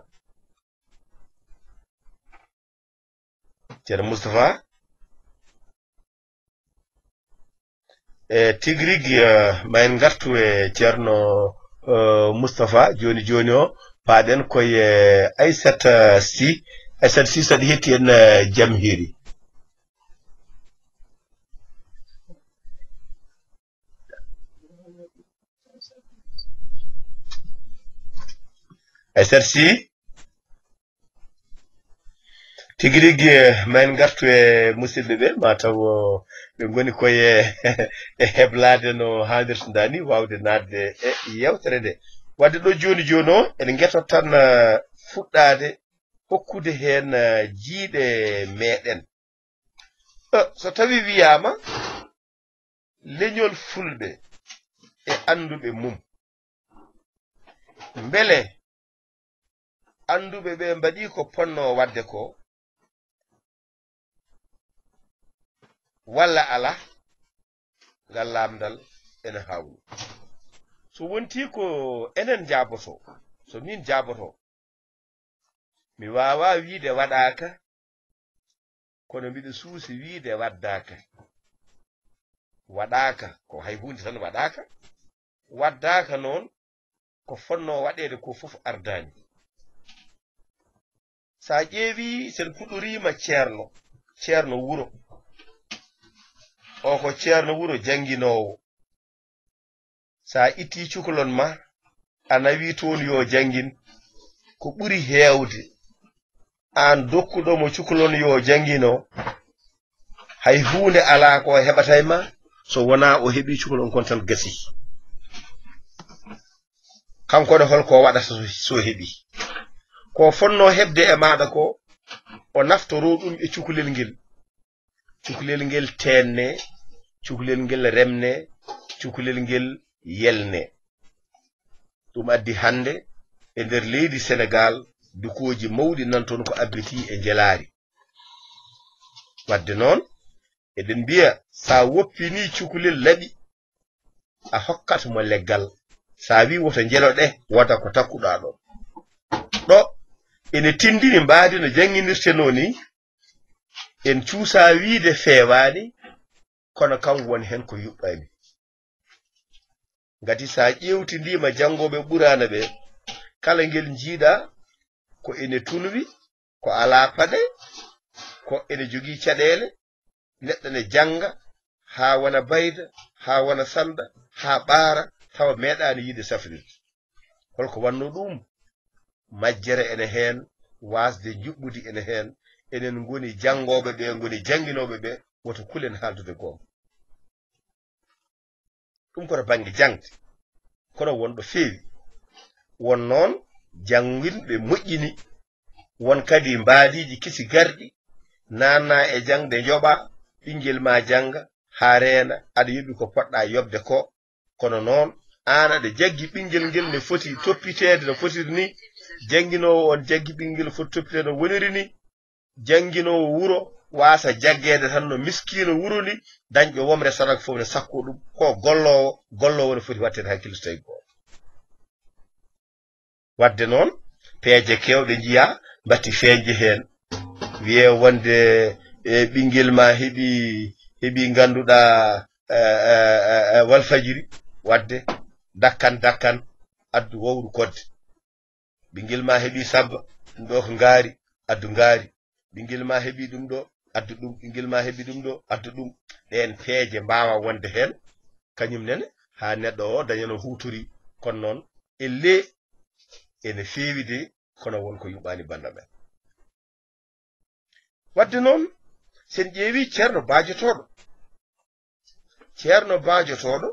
Ceerno Moustapha. E tigi rigi, eh, ma en ngartu e Ceerno, eh, Moustapha jooni jooni o, paaɗen koye Aissata Sy. Aissata Sy, saɗa hetti en, eh, jam hiiri. Aissata Sy. Tigi rigi, eh, ma en ngartu e musidɓe ɓe, ma taw, oh, ɓe ngoni koye e heblaade no haanirta ni, waawde naatde e yewtere nde. Wadde ɗo jooni jooni o, en ngeto tan, eh, fuɗɗaade hokkude heen, eh, jiiɗe meɗen. Eh, so tawi wiyaama leñol Fulɓe e annduɓe mum, mbele annduɓe ɓe mbaɗi ko ponno waɗde ko, walla alaa? Ngal laamndal ene hawni. So wontii ko enen njaabotoo, so miin njaabotoo, mi waawaa wiyde waɗaaka, kono mbiɗo suusi wiyde waɗdaaka. Waɗaaka, ko hay huunde tan waɗaaka. Waɗdaaka noon, ko fotnoo waɗeede ko fof ardaani. So a ƴeewii, so en puɗɗoriima ceerno, ceerno wuro, o ko ceerno wuro jannginoowo. So a ittii cukalon ma, a nawii toon yo janngin, ko ɓuri heewde, aan dokkuɗo mo cukalon yo janngin o, hay huunde alaa ko o heɓata e ma, so wonaa o heɓii cukalon kon tan gasii. Kanko ne, hol ko o waɗata so, so heɓii? Ko fonnoo heɓde e maaɗa ko, o naftoroo ɗum e cukalel ngel. Cukalel ngel teenne, cukalel ngel remne, cukalel ngel yelne. Ɗum addi hannde e nder leydi Senegaal, dukooji mawɗi nan toon ko abbitii e njelaari. Wadde noon, eɗen mbiya, so a woppinii cukalel laɓi, a hokkat mo leggal. So a wii woto njelo ɗe, wota ko takkuɗaa ɗoon. Ɗo ene tinndini mbaadi no jannginirtenoo nii, en cuusaa wiide feewaani, kono kam won heen ko yuɓɓaani. Ngati so a ƴeewtindiima janngooɓe Ɓuraana ɓe, kala ngel njiiɗaa ko ene tunwi, ko alaa paɗe, ko ene jogii caɗeele, neɗɗo ne jannga haa wona bayda, haa wona sanɗa, haa ɓaara, tawa meeɗaani yiide safrirde. Holko wannoo ɗum? Majjere ene heen, waasde njuɓɓudi ene heen, enen ngoni janngooɓe ɓe, ngoni jannginooɓe ɓe, woto kulen haaldude goonga. Ɗum ko to bannge jaŋde, kono won ɗo feewi. Won noon jannginɓe moƴƴini, won kadi mbaadiiji kesi garɗi, naatna e jaŋde njoɓa, ɓinngel ma jannga haa reena, aɗa yoɓi ko poɗɗa yoɓde ko. Kono noon, aan aɗa jaggi ɓinngel ngel ne foti toppiteede no fotiri ni, jannginoowo on jaggi ɓinngel foti toppiteede no woniri ni, jannginoowo wuro waasa jaggeede tan no miskiino wuro ni, dañɗo womre sadak fof ne sakko ɗum, ko golloowo, golloowo ne foti waɗteede hakkille so tawi gooto. Wadde noon, peeje keewɗe njiyaa mbatti feeñde heen. Wiyee wonde, e, ɓinngel ma heɓi, heɓi ngannduɗaa, e, e, e, e, Walfajiri, wadde dakkan, dakkan, addu wowru kodde. Ɓinngel ma heɓi sabba, ɗum ɗo ko ngaari, addu ngaari. Ɓinngel ma heɓi ɗum ɗo, addu ɗum. Ɓinngel ma heɓi ɗum ɗo, addu ɗum. Ɗeen peeje mbaawa wonde heen, kañum nene, haa neɗɗo o daña no huutori. Kono noon, ellee ene feewi de, kono won ko yuɓɓaani bannda men. Wadde noon, sen ƴeewi Ceerno Baajotooɗo, Ceerno Baajotooɗo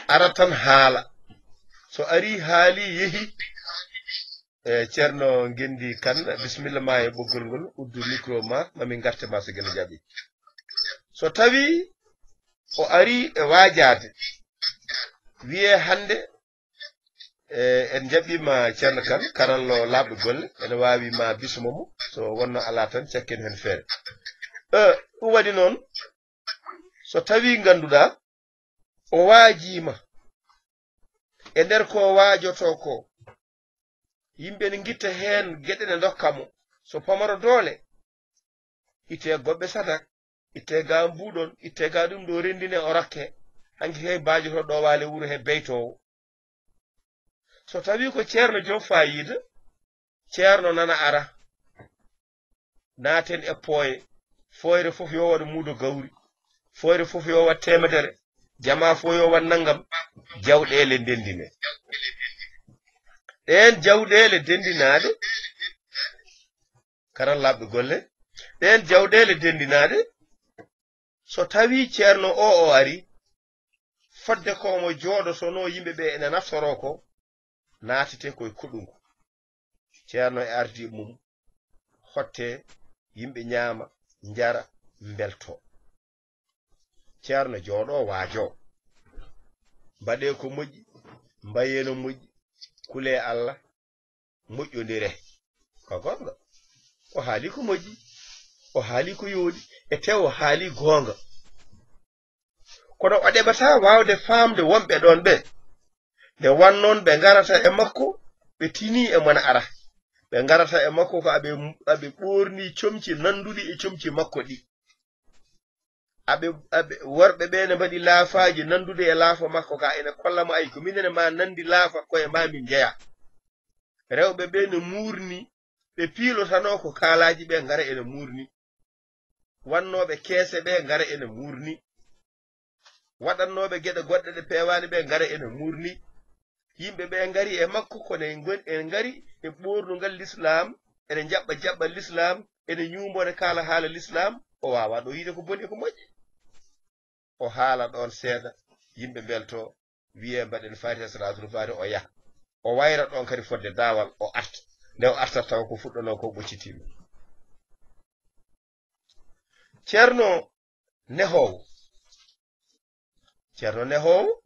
ara tan haala. So ari haali, yehi. E, Ceerno Ngenndi Kan, bisimilla ma e ɓoggol ngol, uddu micro ma, ma min ngarte ma so Geno jaɓi. So tawi o ari e waajaade, wiyee hannde, e, en njaɓɓiima Ceerno Kan, karallo laaɓɗo golle, ene waawi ma bismo mo, so wonno alaa tan, cakken heen feere. E, ɗum waɗi noon, so tawi ngannduɗaa, o waajiima, e nder ko o waajotoo ko, yimɓe ne ngitta heen geɗe ne ndokka mo, so pamaro doole, ittee goɓɓe sadak, ittee ga mbuuɗon, ittee ga ɗum ɗo renndine o rakke, hanki kay Baajotooɗo ɗo waale wuro he beytoowo. So tawi ko ceerno joom faayiida, ceerno nana ara. Naaten e pooye. Fooyre fof yo waɗ muudo gawri. Fooyre fof yo waɗ teemedere. Jamaa fof yo waɗ nanngam. Jawɗeele ndenndine. Ɗeen jawɗeele denndinaaɗe, karallaaɓe golle, ɗeen jawɗeele denndinaaɗe, so tawi ceerno o, o ari, fodde ko omo jooɗotonoo yimɓe ɓe ene naftoroo ko, naatete koye koɗungu. Ceerno e ardi mum, hotte, yimɓe ñaama, njara, mbelto. Ceerno jooɗo, waajo. Mbaɗee ko moƴƴi, mbayee no moƴƴi, kulee Allah, moƴƴondire. Ko goonga. O haali ko moƴƴi, o haali ko yooɗi, e te o haali goonga. Kono o ɗeɓataa waawde faamde wonɓe ɗoon ɓe. Nde wannoon ɓe ngarata e makko, ɓe tinii e mona ara. Ɓe ngarata e makko ko aɓe, aɓe ɓoornii comci nannduɗi e comci makko ɗi. Aɓe, aɓe, worɓe ɓe ne mbaɗi laafaaji nanndude e laafa makko ka, ene kolla mo, ay, ko minen e ma nanndi laafa, ko e ma min njeya. Rewɓe ɓe ne muurni, ɓe piilotanoo ko kaalaaji ɓe ngara ene muurni. Wannooɓe keese ɓe ngara ene muurni. Waɗannooɓe geɗe goɗɗe ɗe peewaani ɓe ngara ene muurni. Yimɓe ɓe ngari e makko, kono en ngon-, en ngari e ɓoornungal Lislaam, ene njaɓɓa jaɓɓal Lislaam, ene ñuumboo, ene kaala haala Lislaam, o waawaa ɗo yiide ko boni e ko moƴƴi. O haala ɗoon seeɗa, yimɓe mbeltoo, wiyee mbaɗen Faatiha, Salaatul Faatiha, o yaha. O wayra ɗoon kadi fodde daawal, o arta. Nde o artata tawa ko fuɗɗanoo ko ɓoccitiima. Ceerno nehoowo. Ceerno nehoowo,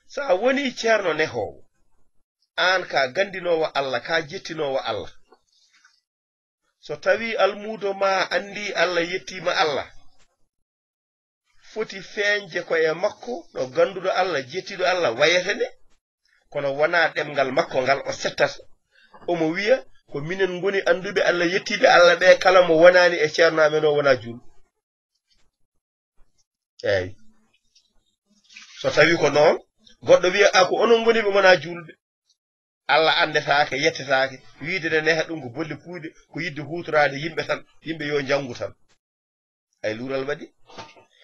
so a wonii ceerno nehoowo, aan ka ganndinoowo Alla, ka jettinoowo Alla. So tawii almuudo ma anndii Alla, yettiima Alla, foti feeñde ko e makko ɗo gannduɗo Alla, jettiɗo Alla wayata nde, kono wonaa ɗemngal makko ngal o settata. Omo wiya, ko minen ngoni annduɓe Alla, yettiiɓe Alla ɓe, kala mo wonaani e ceerno amen o wonaa juulɗo. Eey. So tawii ko noon, goɗɗo wiya, a, ko onon ngoni ɓe ngonaa juulɓe. Alla anndetaake, yettetaake. Wiide ne neha ɗum ko bolle puuyɗe, ko yiɗde huutoraade yimɓe tan, yimɓe yo njanngu tan. Ay luural waɗi.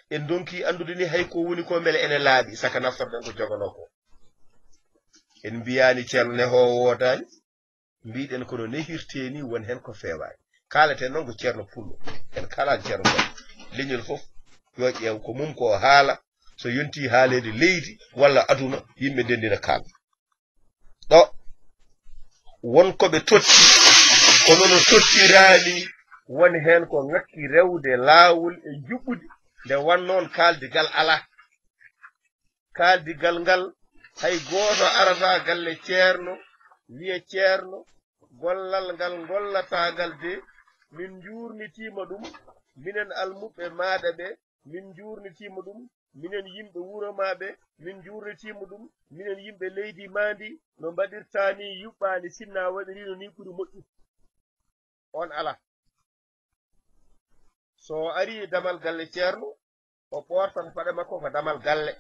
En ndonki anndude ni hay ko woni ko mbele ene laaɓi, saka naftorɗen ko joganoo ko. En mbiyaani ceerno nehoowo woodaani, mbiɗen kono nehirtee ni won heen ko feewaani. Kaaleten noon ko ceerno pullo. En kalaan ceerno goɗɗo. Leñol fof yo ƴeew ko mum ko o haala, so yontii haaleede leydi walla aduna, yimɓe ndendina kaal. Ɗo won ko ɓe totti, kono no tottiraani, won heen ko ŋakki rewde laawol e njuɓɓudi, nde wannoon kaaldigal alaa. Kaaldigal ngal, hay gooto arata galle ceerno, wiya ceerno, gollal ngal ngollataa ngal de, min njuurnitiima ɗum, minen almuɓɓe maaɗa ɓe, min njuurnitiima ɗum, minen yimɓe wuro maa ɓe, min njuurnitiima ɗum, minen yimɓe leydi maa ndi, no mbaɗirtaa ni yuɓɓaani, sinno a waɗiriino ni ɓuri moƴƴude. On alaa. So o arii e damal galle ceerno, o ɓoortata paɗe makko ko damal galle.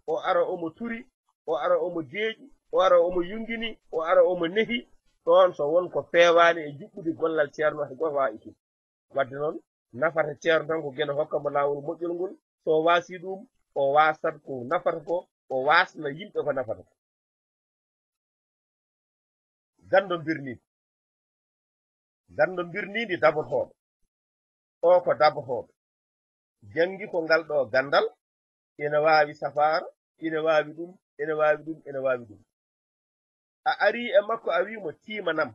O ara omo turi, o ara omo deeƴi, o ara omo yungini, o ara omo nehi. Ɗoon so won ko feewaani e juɓɓudi gollal ceerno, hay gooto waawaa ittude. Wadde noon, nafata ceerno tan ko geno hokka mo laawol moƴƴol ngol. So o waasii ɗum, o waasat ko nafata ko, o waasna yimɓe ko nafata ko. Ganndo birniindi. Ganndo birniindi dabotooɗo. O ko dabotooɗo. Janngi ko ngal ɗo ganndal, ina waawi safaara, ina waawi ɗum, ina waawi ɗum, ina waawi ɗum. A arii e makko, a wii mo, tiimanam.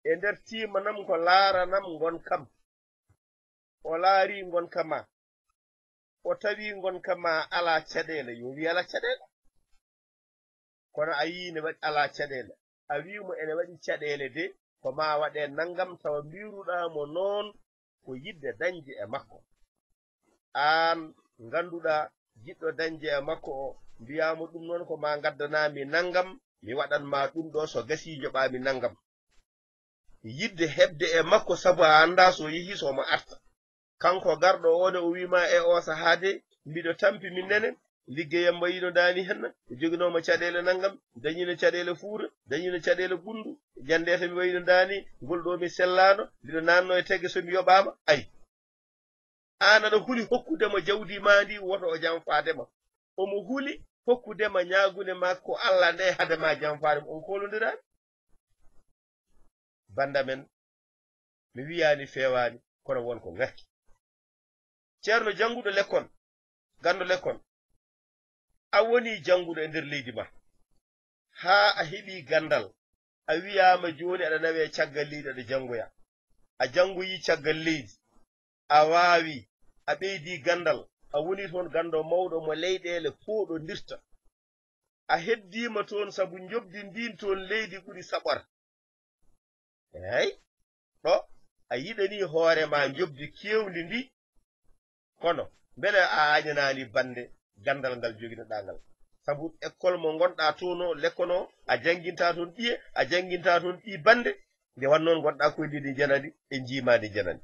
E nder tiimanam ko laaranam ngonkam. O laarii ngonka ma. O tawii ngonka ma alaa caɗeele, yo wii alaa caɗeele. Kono a yii ne waɗi alaa caɗeele. A wii mo ene waɗi caɗeele de, ko ma waɗe nanngam, tawa mbiiruɗaa mo noon ko yiɗde dañde e makko. Aan ngannduɗaa jiɗɗo dañde e makko o, mbiyaa mo ɗum noon ko ma ngaddanaa mi nanngam, mi waɗan ma ɗum ɗo, so gasii njoɓaa mi nanngam. Yiɗde heɓde e makko sabu a anndaa so yehii so omo arta. Kanko garɗo o ne o wii ma e o sahaa de, mbiɗo tampi min nene, liggeyam wayino daani henna, mi joginooma caɗeele nanngam, dañino caɗeele fuura, dañino caɗeele ɓunndu, ñannde to mi wayino daani, ngol ɗo mi sellaano, mbiɗo naatno e tagge so mi yoɓaama, ay. Aan aɗa huli hokkude mo jawdi ma ndi, woto o janfaade ma. Omo huli hokkude ma ñaagunde ma ko Alla nde hade ma janfaade mo. On kolondiraani? Bannda men, mi wiyaani feewaani, kono won ko ngakki. Ceerno jannguɗo lekkol, ganndo lekkol, a woni jannguɗo e nder leydi ma, haa a heɓi ganndal, a wiyaama jooni aɗa nawee caggal leydi, aɗa janngoya. A janngoyii caggal leydi, a waawi, a ɓeydii ganndal, a woni toon ganndo mawɗo mo leyɗeele pooɗondirta. A heddiima toon sabu njoɓdi ndiin toon leydi ɓuri saɓora. Eey, ɗo a yiɗanii hoore ma njoɓdi keewndi ndi, kono mbele a añanaani bannde ganndal ngal joginoɗaa ngal? Sabu ekkol mo ngonɗaa toon o, lekkono, a janngintaa toon ɓiye, a janngintaa toon ɓii bannde, nde wannoon ngonɗaa koye ndi ndi janani, ɓe njiimaani janani.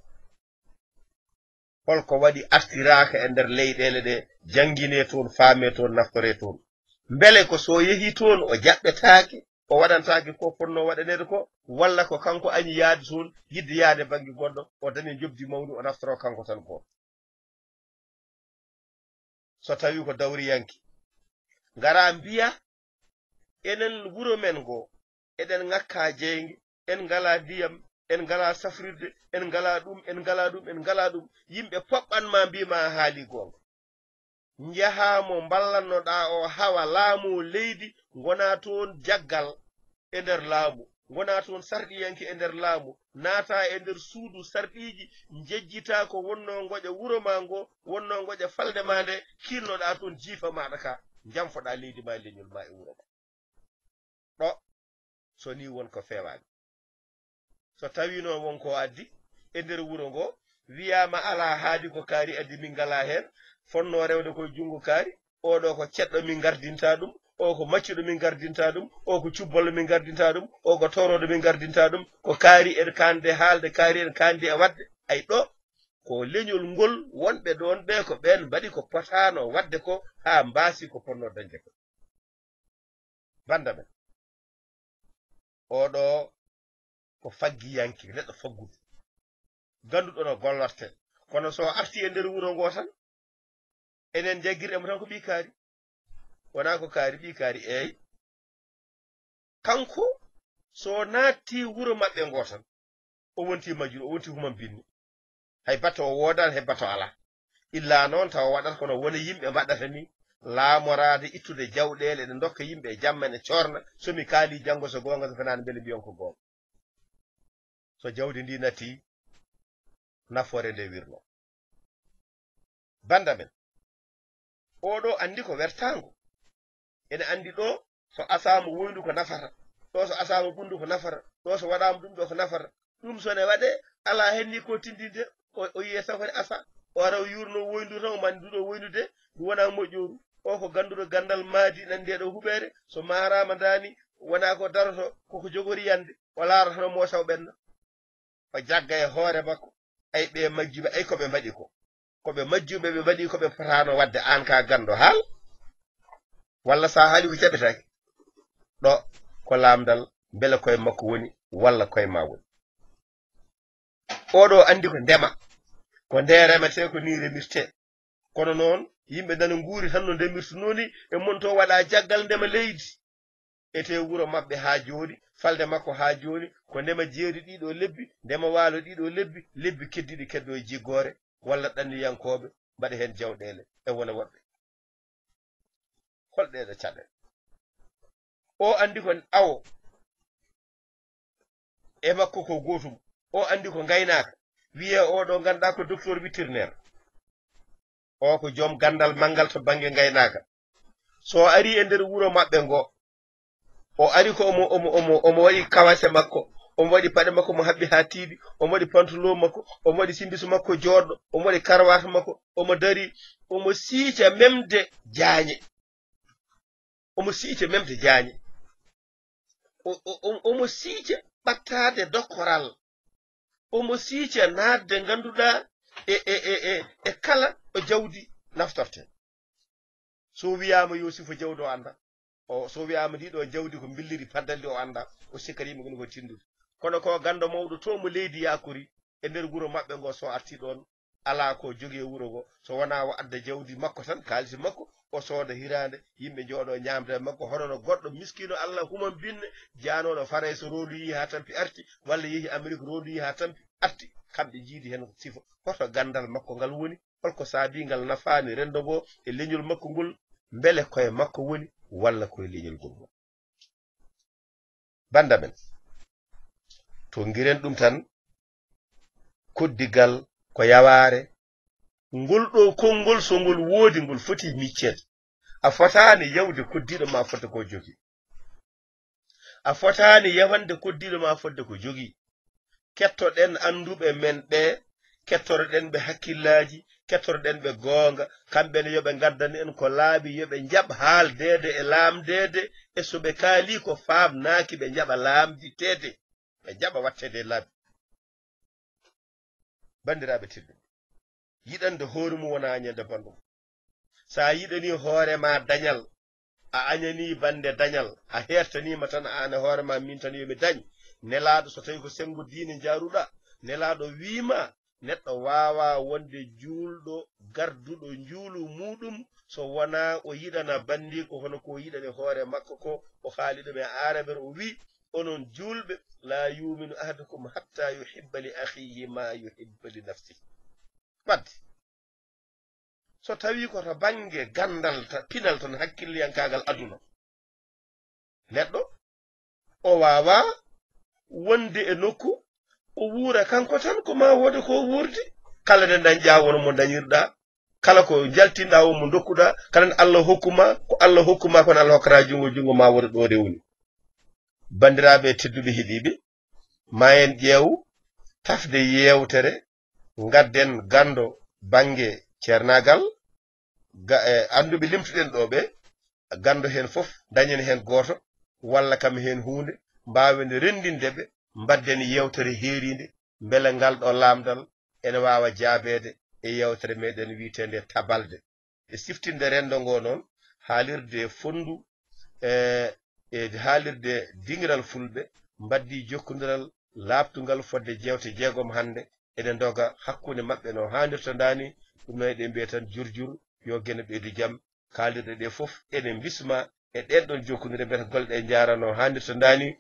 Holko waɗi artiraaka e nder leyɗeele ɗe, jannginee toon, faamee toon, naftoree toon? Mbele ko so o yehii toon, o jaɓɓetaake, o waɗantaake ko fotnoo waɗaneede ko, walla ko kanko añi yahde toon, yiɗde yahde bannge goɗɗo, o daña njoɓdi mawndi, o naftoroo kanko tan gooto? So tawii ko dawriyanke, ngara mbiya, enen wuro men ngo, eɗen ŋakka jeynge, en ngalaa ndiyam, en ngalaa safrirde, en ngalaa ɗum, en ngalaa ɗum, en ngalaa ɗum. Yimɓe poɓɓan ma, mbii ma a haalii goonga. Njahaa mo mballannoɗaa o hawa laamu leydi, ngona toon jaggal e nder laamu. ngona toon sarɗiyanke e nder laamu, naata e nder suudu sarɗiiji, njejjita ko wonnoo ngoƴa wuro ma ngo, wonnoo ngoƴa falde ma nde, kiilnoɗaa toon jiifa maaɗa ka, njamfoɗaa leydi ma, leñol ma e wuro ma. Ɗo, so nii won ko feewaani. So tawiino won ko addi e nder wuro ngo, wiyaama alaa haadi ko kaari addi, min ngalaa heen, fotnoo rewde koye junngo kaari, oɗo ko ceɗɗo min ngardinta ɗum, o ko maccuɗo min ngardinta ɗum, o ko cubballo min ngardinta ɗum, o ko toroɗo min ngardinta ɗum, ko kaari en kaande haalde, kaari en kaande e waɗde. Ay ɗo, ko leñol ngol wonɓe ɗoon ɓe ko ɓeen mbaɗi ko potaano waɗde ko haa mbaasi ko potnoo dañde ko. Bannda men, oɗo ko faggiyanke, neɗɗo faggudu, ganduɗo no gollorte. Kono so arti e nder wuro ngo tan, enen jaggirɗe mo tan ko ɓii kaari. Wonaa ko kaari, ɓii kaari, eey. Kanko, so naatti wuro maɓɓe ngo tan, o wonti majjuru, o wonti human binni. Hay bato o woodaani, hay bato alaa. Illa noon tawa waɗata kono wona yimɓe mbaɗata ni, laamoraade, ittude jawɗeele, ene ndokka yimɓe e jamma, ene coorna. So mi kaali janngo so goonga, so fenaani, mbele mbiyon ko goonga. So jawdi ndi natti, nafoore nde wirno. Bannda men, oɗo anndi ko wertaango. Ene anndi ɗo so asaama woyndu ko nafata, ɗo so asaama ɓunndu ko nafata, ɗo so waɗaama ɗum ɗo ko nafata. Ɗum so ne waɗee, alaa heen ni ko tindinde, o, o yiyee tan ko ne asa, o ara o yuurnoo woyndu tan, o mani ndu ɗo woyndu de, ndu wonaa moƴƴooru. O ko gannduɗo ganndal maadi nan nde ɗo huɓeere, so maaraama ndaani, wonaa ko daroto, koko jogori yande, o laara tan o moosa o ɓenna. O jagga e hoore makko, ay ɓe majjuɓe, ay ko ɓe mbaɗi ko. Ko ɓe majjuɓe ɓe mbaɗi ko ɓe potaano waɗde, aan ka ganndo haal. Walla sa haali ko jaɓetaake. Ɗo ko laamdal, mbele koye makko woni, walla koye ma woni. Oɗo anndi ko ndema. Ko nde remetee, ko ni remirtee. Kono noon, yimɓe nana nguuri tan no ndemirtunoo ni, e mon to waɗa jaggal ndema leydi. Ete wuro maɓɓe haa jooni, falde makko haa jooni, ko ndema jeeri ɗiɗo lebbi, ndema waalo ɗiɗo lebbi, lebbi keddiɗi keddo e jiggoore, walla ɗanniyankooɓe mbaɗa heen jawɗeele, e wona woɓɓe. Hol ɗeeɗo caɗeele? O anndi ko awo e makko ko gootum. O anndi ko ngaynaaka. Wiyee oɗo ngannduɗaa ko docteur vétérinaire. O ko joom ganndal manngal to bannge ngaynaaka. So o ari e nder wuro maɓɓe ngo, o ari ko omo, omo, omo, omo waɗi kawase makko, omo waɗi paɗe makko, omo haɓɓi haa tiiɗi, omo waɗi pantalon makko, omo waɗi simbisu makko jooɗɗo, omo waɗi karawaata makko, omo dari, omo siica memde jaañe. Omo siica memde jaañe. O, o, o, omo siica ɓattaade dokkoral. Omo siica naatde ngannduɗaa e, e, e, e, e kala ɗo jawdi naftorte. So wiyaama yo sifo jawdi o annda. O, so wiyaama ndi ɗo jawdi ko mbilliri paddaldi o annda. O sikkata yimɓe ngoni ko tindude. Kono ko ganndo mawɗo to mo leydi yakori e nder wuro maɓɓe ngo so arti ɗoon. Alaa ko jogii e wuro ngo, so wonaa o adda jawdi makko tan, kaalisi makko, o sooda hiraande, yimɓe njooɗoo ñaamda e makko, hono no goɗɗo miskiino Allah human binne, jaanooɗo Farayse roondu yehi haa tampi arti, walla yehi Amerik roondu yehi haa tampi arti, kamɓe njiidi heen sifo. Hoto ganndal makko ngal woni, holko saabii ngal nafaani renndo ngo e leñol makko ngol, mbele koye makko woni, walla koye leñol ngol woni? Bannda men, to ngiren ɗum tan, koddigal ko yawaare. Ngol ɗo konngol, so ngol woodi, ngol foti micceede. A fotaani yawde koddiiɗo ma fodde ko jogii. A fotaani yawande koddiiɗo ma fodde ko jogii. Kettoɗen annduɓe men ɓe, kettoroɗen ɓe hakkillaaji, kettoroɗen ɓe goonga, kamɓe ne yo ɓe ngaddan en ko laaɓi, yo ɓe njaɓ haaldeede e laamdeede, e so ɓe kaalii ko faamnaaki, ɓe njaɓa laamditeede, ɓe njaɓa waɗteede e laabi. Banndiraaɓe tedduɓe, yiɗande hoore mum wonaa añande banndum. So a yiɗanii hoore ma dañal, a añanii bannde dañal, a heertaniima tan aan e hoore ma, miin tan yo mi dañ. Nelaaɗo, so tawii ko senngo diine njaaruɗaa, Nelaaɗo wii ma, neɗɗo waawaa wonde juulɗo, garduɗo njuulu muuɗum, so wonaa o yiɗana banndiiko hono ko o yiɗani hoore makko ko. O haali ɗum e aarabeere, o wii, onon juulɓe, "Laa yuuminu ahadukum hattaa yuhibba li akhiihi maa yuhibba li nafsihi." Wadde, so tawii ko to bannge ganndal, ta-, pinal tan, hakkilliyankaagal aduna, neɗɗo o waawaa wonde e nokku, o wuura kanko tan, ko ma wooda ko wuurdi. Kala nde dañƴaa, won mo dañirɗaa. Kala ko njaltinɗaa, won mo ndokkuɗaa. Kala nde Allah hokku ma, ko Allah hokku ma, kono Allah hokkata junngo, junngo ma wooda ɗo rewni. Banndiraaɓe tedduɓe heɗiiɓe, ma en ƴeew tafde yeewtere, ngadden ganndo bannge ceernaagal, ga-, e annduɓe limtuɗen ɗo ɓe, ganndo heen fof, dañen heen gooto, walla kam heen huunde, mbaawen renndinde ɓe, mbaɗden yeewtere heeriinde, mbele ngal ɗo laamdal ene waawa jaabeede e yeewtere meɗen wiyeteende Tabalde. E siftinde renndo ngo noon, haalirde Fonndu, e, e haalirde Dingiral Fulɓe, mbaɗdi jokkondiral laaɓtungal fodde jeewte jeegom hannde, ene ndoga hakkunde maɓɓe no haanirta ndaani, ɗum noon eɗen mbiya tan jur jur, yo Geno ɓeydu jam. Kaalirɗe ɗe fof ene mbisma e ɗeen ɗoon jokkondire, mbiyata golle ɗe njaara no haanirta ndaani.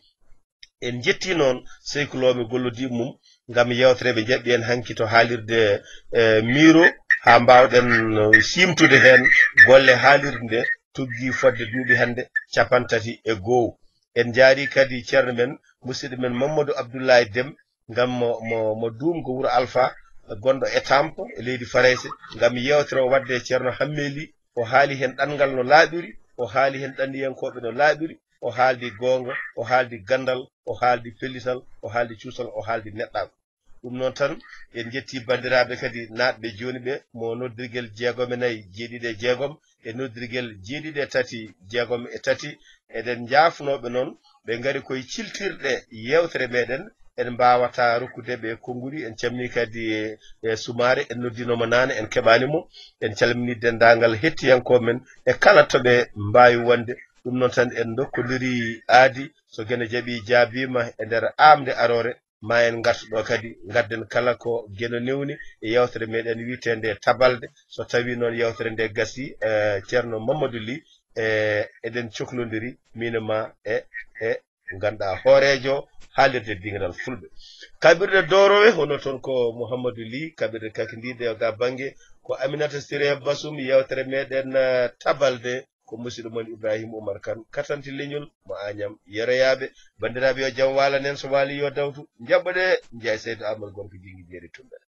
En njettii noon Seyku Loomi gollodiiɓe mum ngam yeewtere ɓe njaɓɓi en hanki to haalirde, e, Miro, haa mbaawɗen, e, siimtude heen golle haalirde nde tuggi fodde duuɓi hannde cappanɗe tati e goo. En njaarii kadi ceerno men, musidɗo men Mamadou Abdoulaye Dem, ngam mo, mo, mo Duum ko wuro Alfa, gonɗo e Tampo e leydi Farayse, ngam yeewtere o waɗde e ceerno Hammee Lih. O haali heen ɗanngal no laaɓiri, o haali heen ɗanniyankooɓe no laaɓiri, o haaldi goonga, o haaldi ganndal, o haaldi pellital, o haaldi cuusal, o haaldi neɗɗaagu. Ɗum noon tan, en njettii banndiraaɓe kadi naatɓe jooni ɓe, mo noddirgel jeegom e nayi, jeeɗiɗi e jeegom, e noddirgel jeeɗiɗi e tati, jeegom e tati. Eɗen njaafnoo ɓe noon, ɓe ngari koye ciltirɗe yeewtere meɗen, en mbaawata rokkude ɓe konngudi. En calminii kadi e, e Sumaare, en noddiino mo naane, en keɓaani mo. En calminii denndaangal hettiyankooɓe men e kala to ɓe mbaawi wonde. Ɗum noon tan, en ndokkondiri aadi, so Geno jaɓii, jaabiima e nder aamnde aroore, ma en ngartu ɗo kadi, ngadden kala ko Geno newni e yeewtere meɗen wiyeteende Tabalde. So tawii noon yeewtere nde gasii, e, ceerno Mamadou Lih, e, eɗen coklondiri, miin e ma e, e ngannduɗaa hooreejo haalirde Dingiral Fulɓe. Kaɓirɗe doorowe, hono toon ko Mouhamadou Lih, kaɓirɗe kakindiiɗe o ga bannge, ko Aminata Siré Basum, yeewtere meɗen, e, Tabalde, ko musidɗo mon Ibrahima Oumar Kane, katanti leñol mo Agnam Yeroyaaɓe. Banndiraaɓe, yo jam waalanen, so waali yo dawtu. Njaɓɓo ɗe, Njaay Saydu Amadou Gorko Jingi Jeeri Tummbere.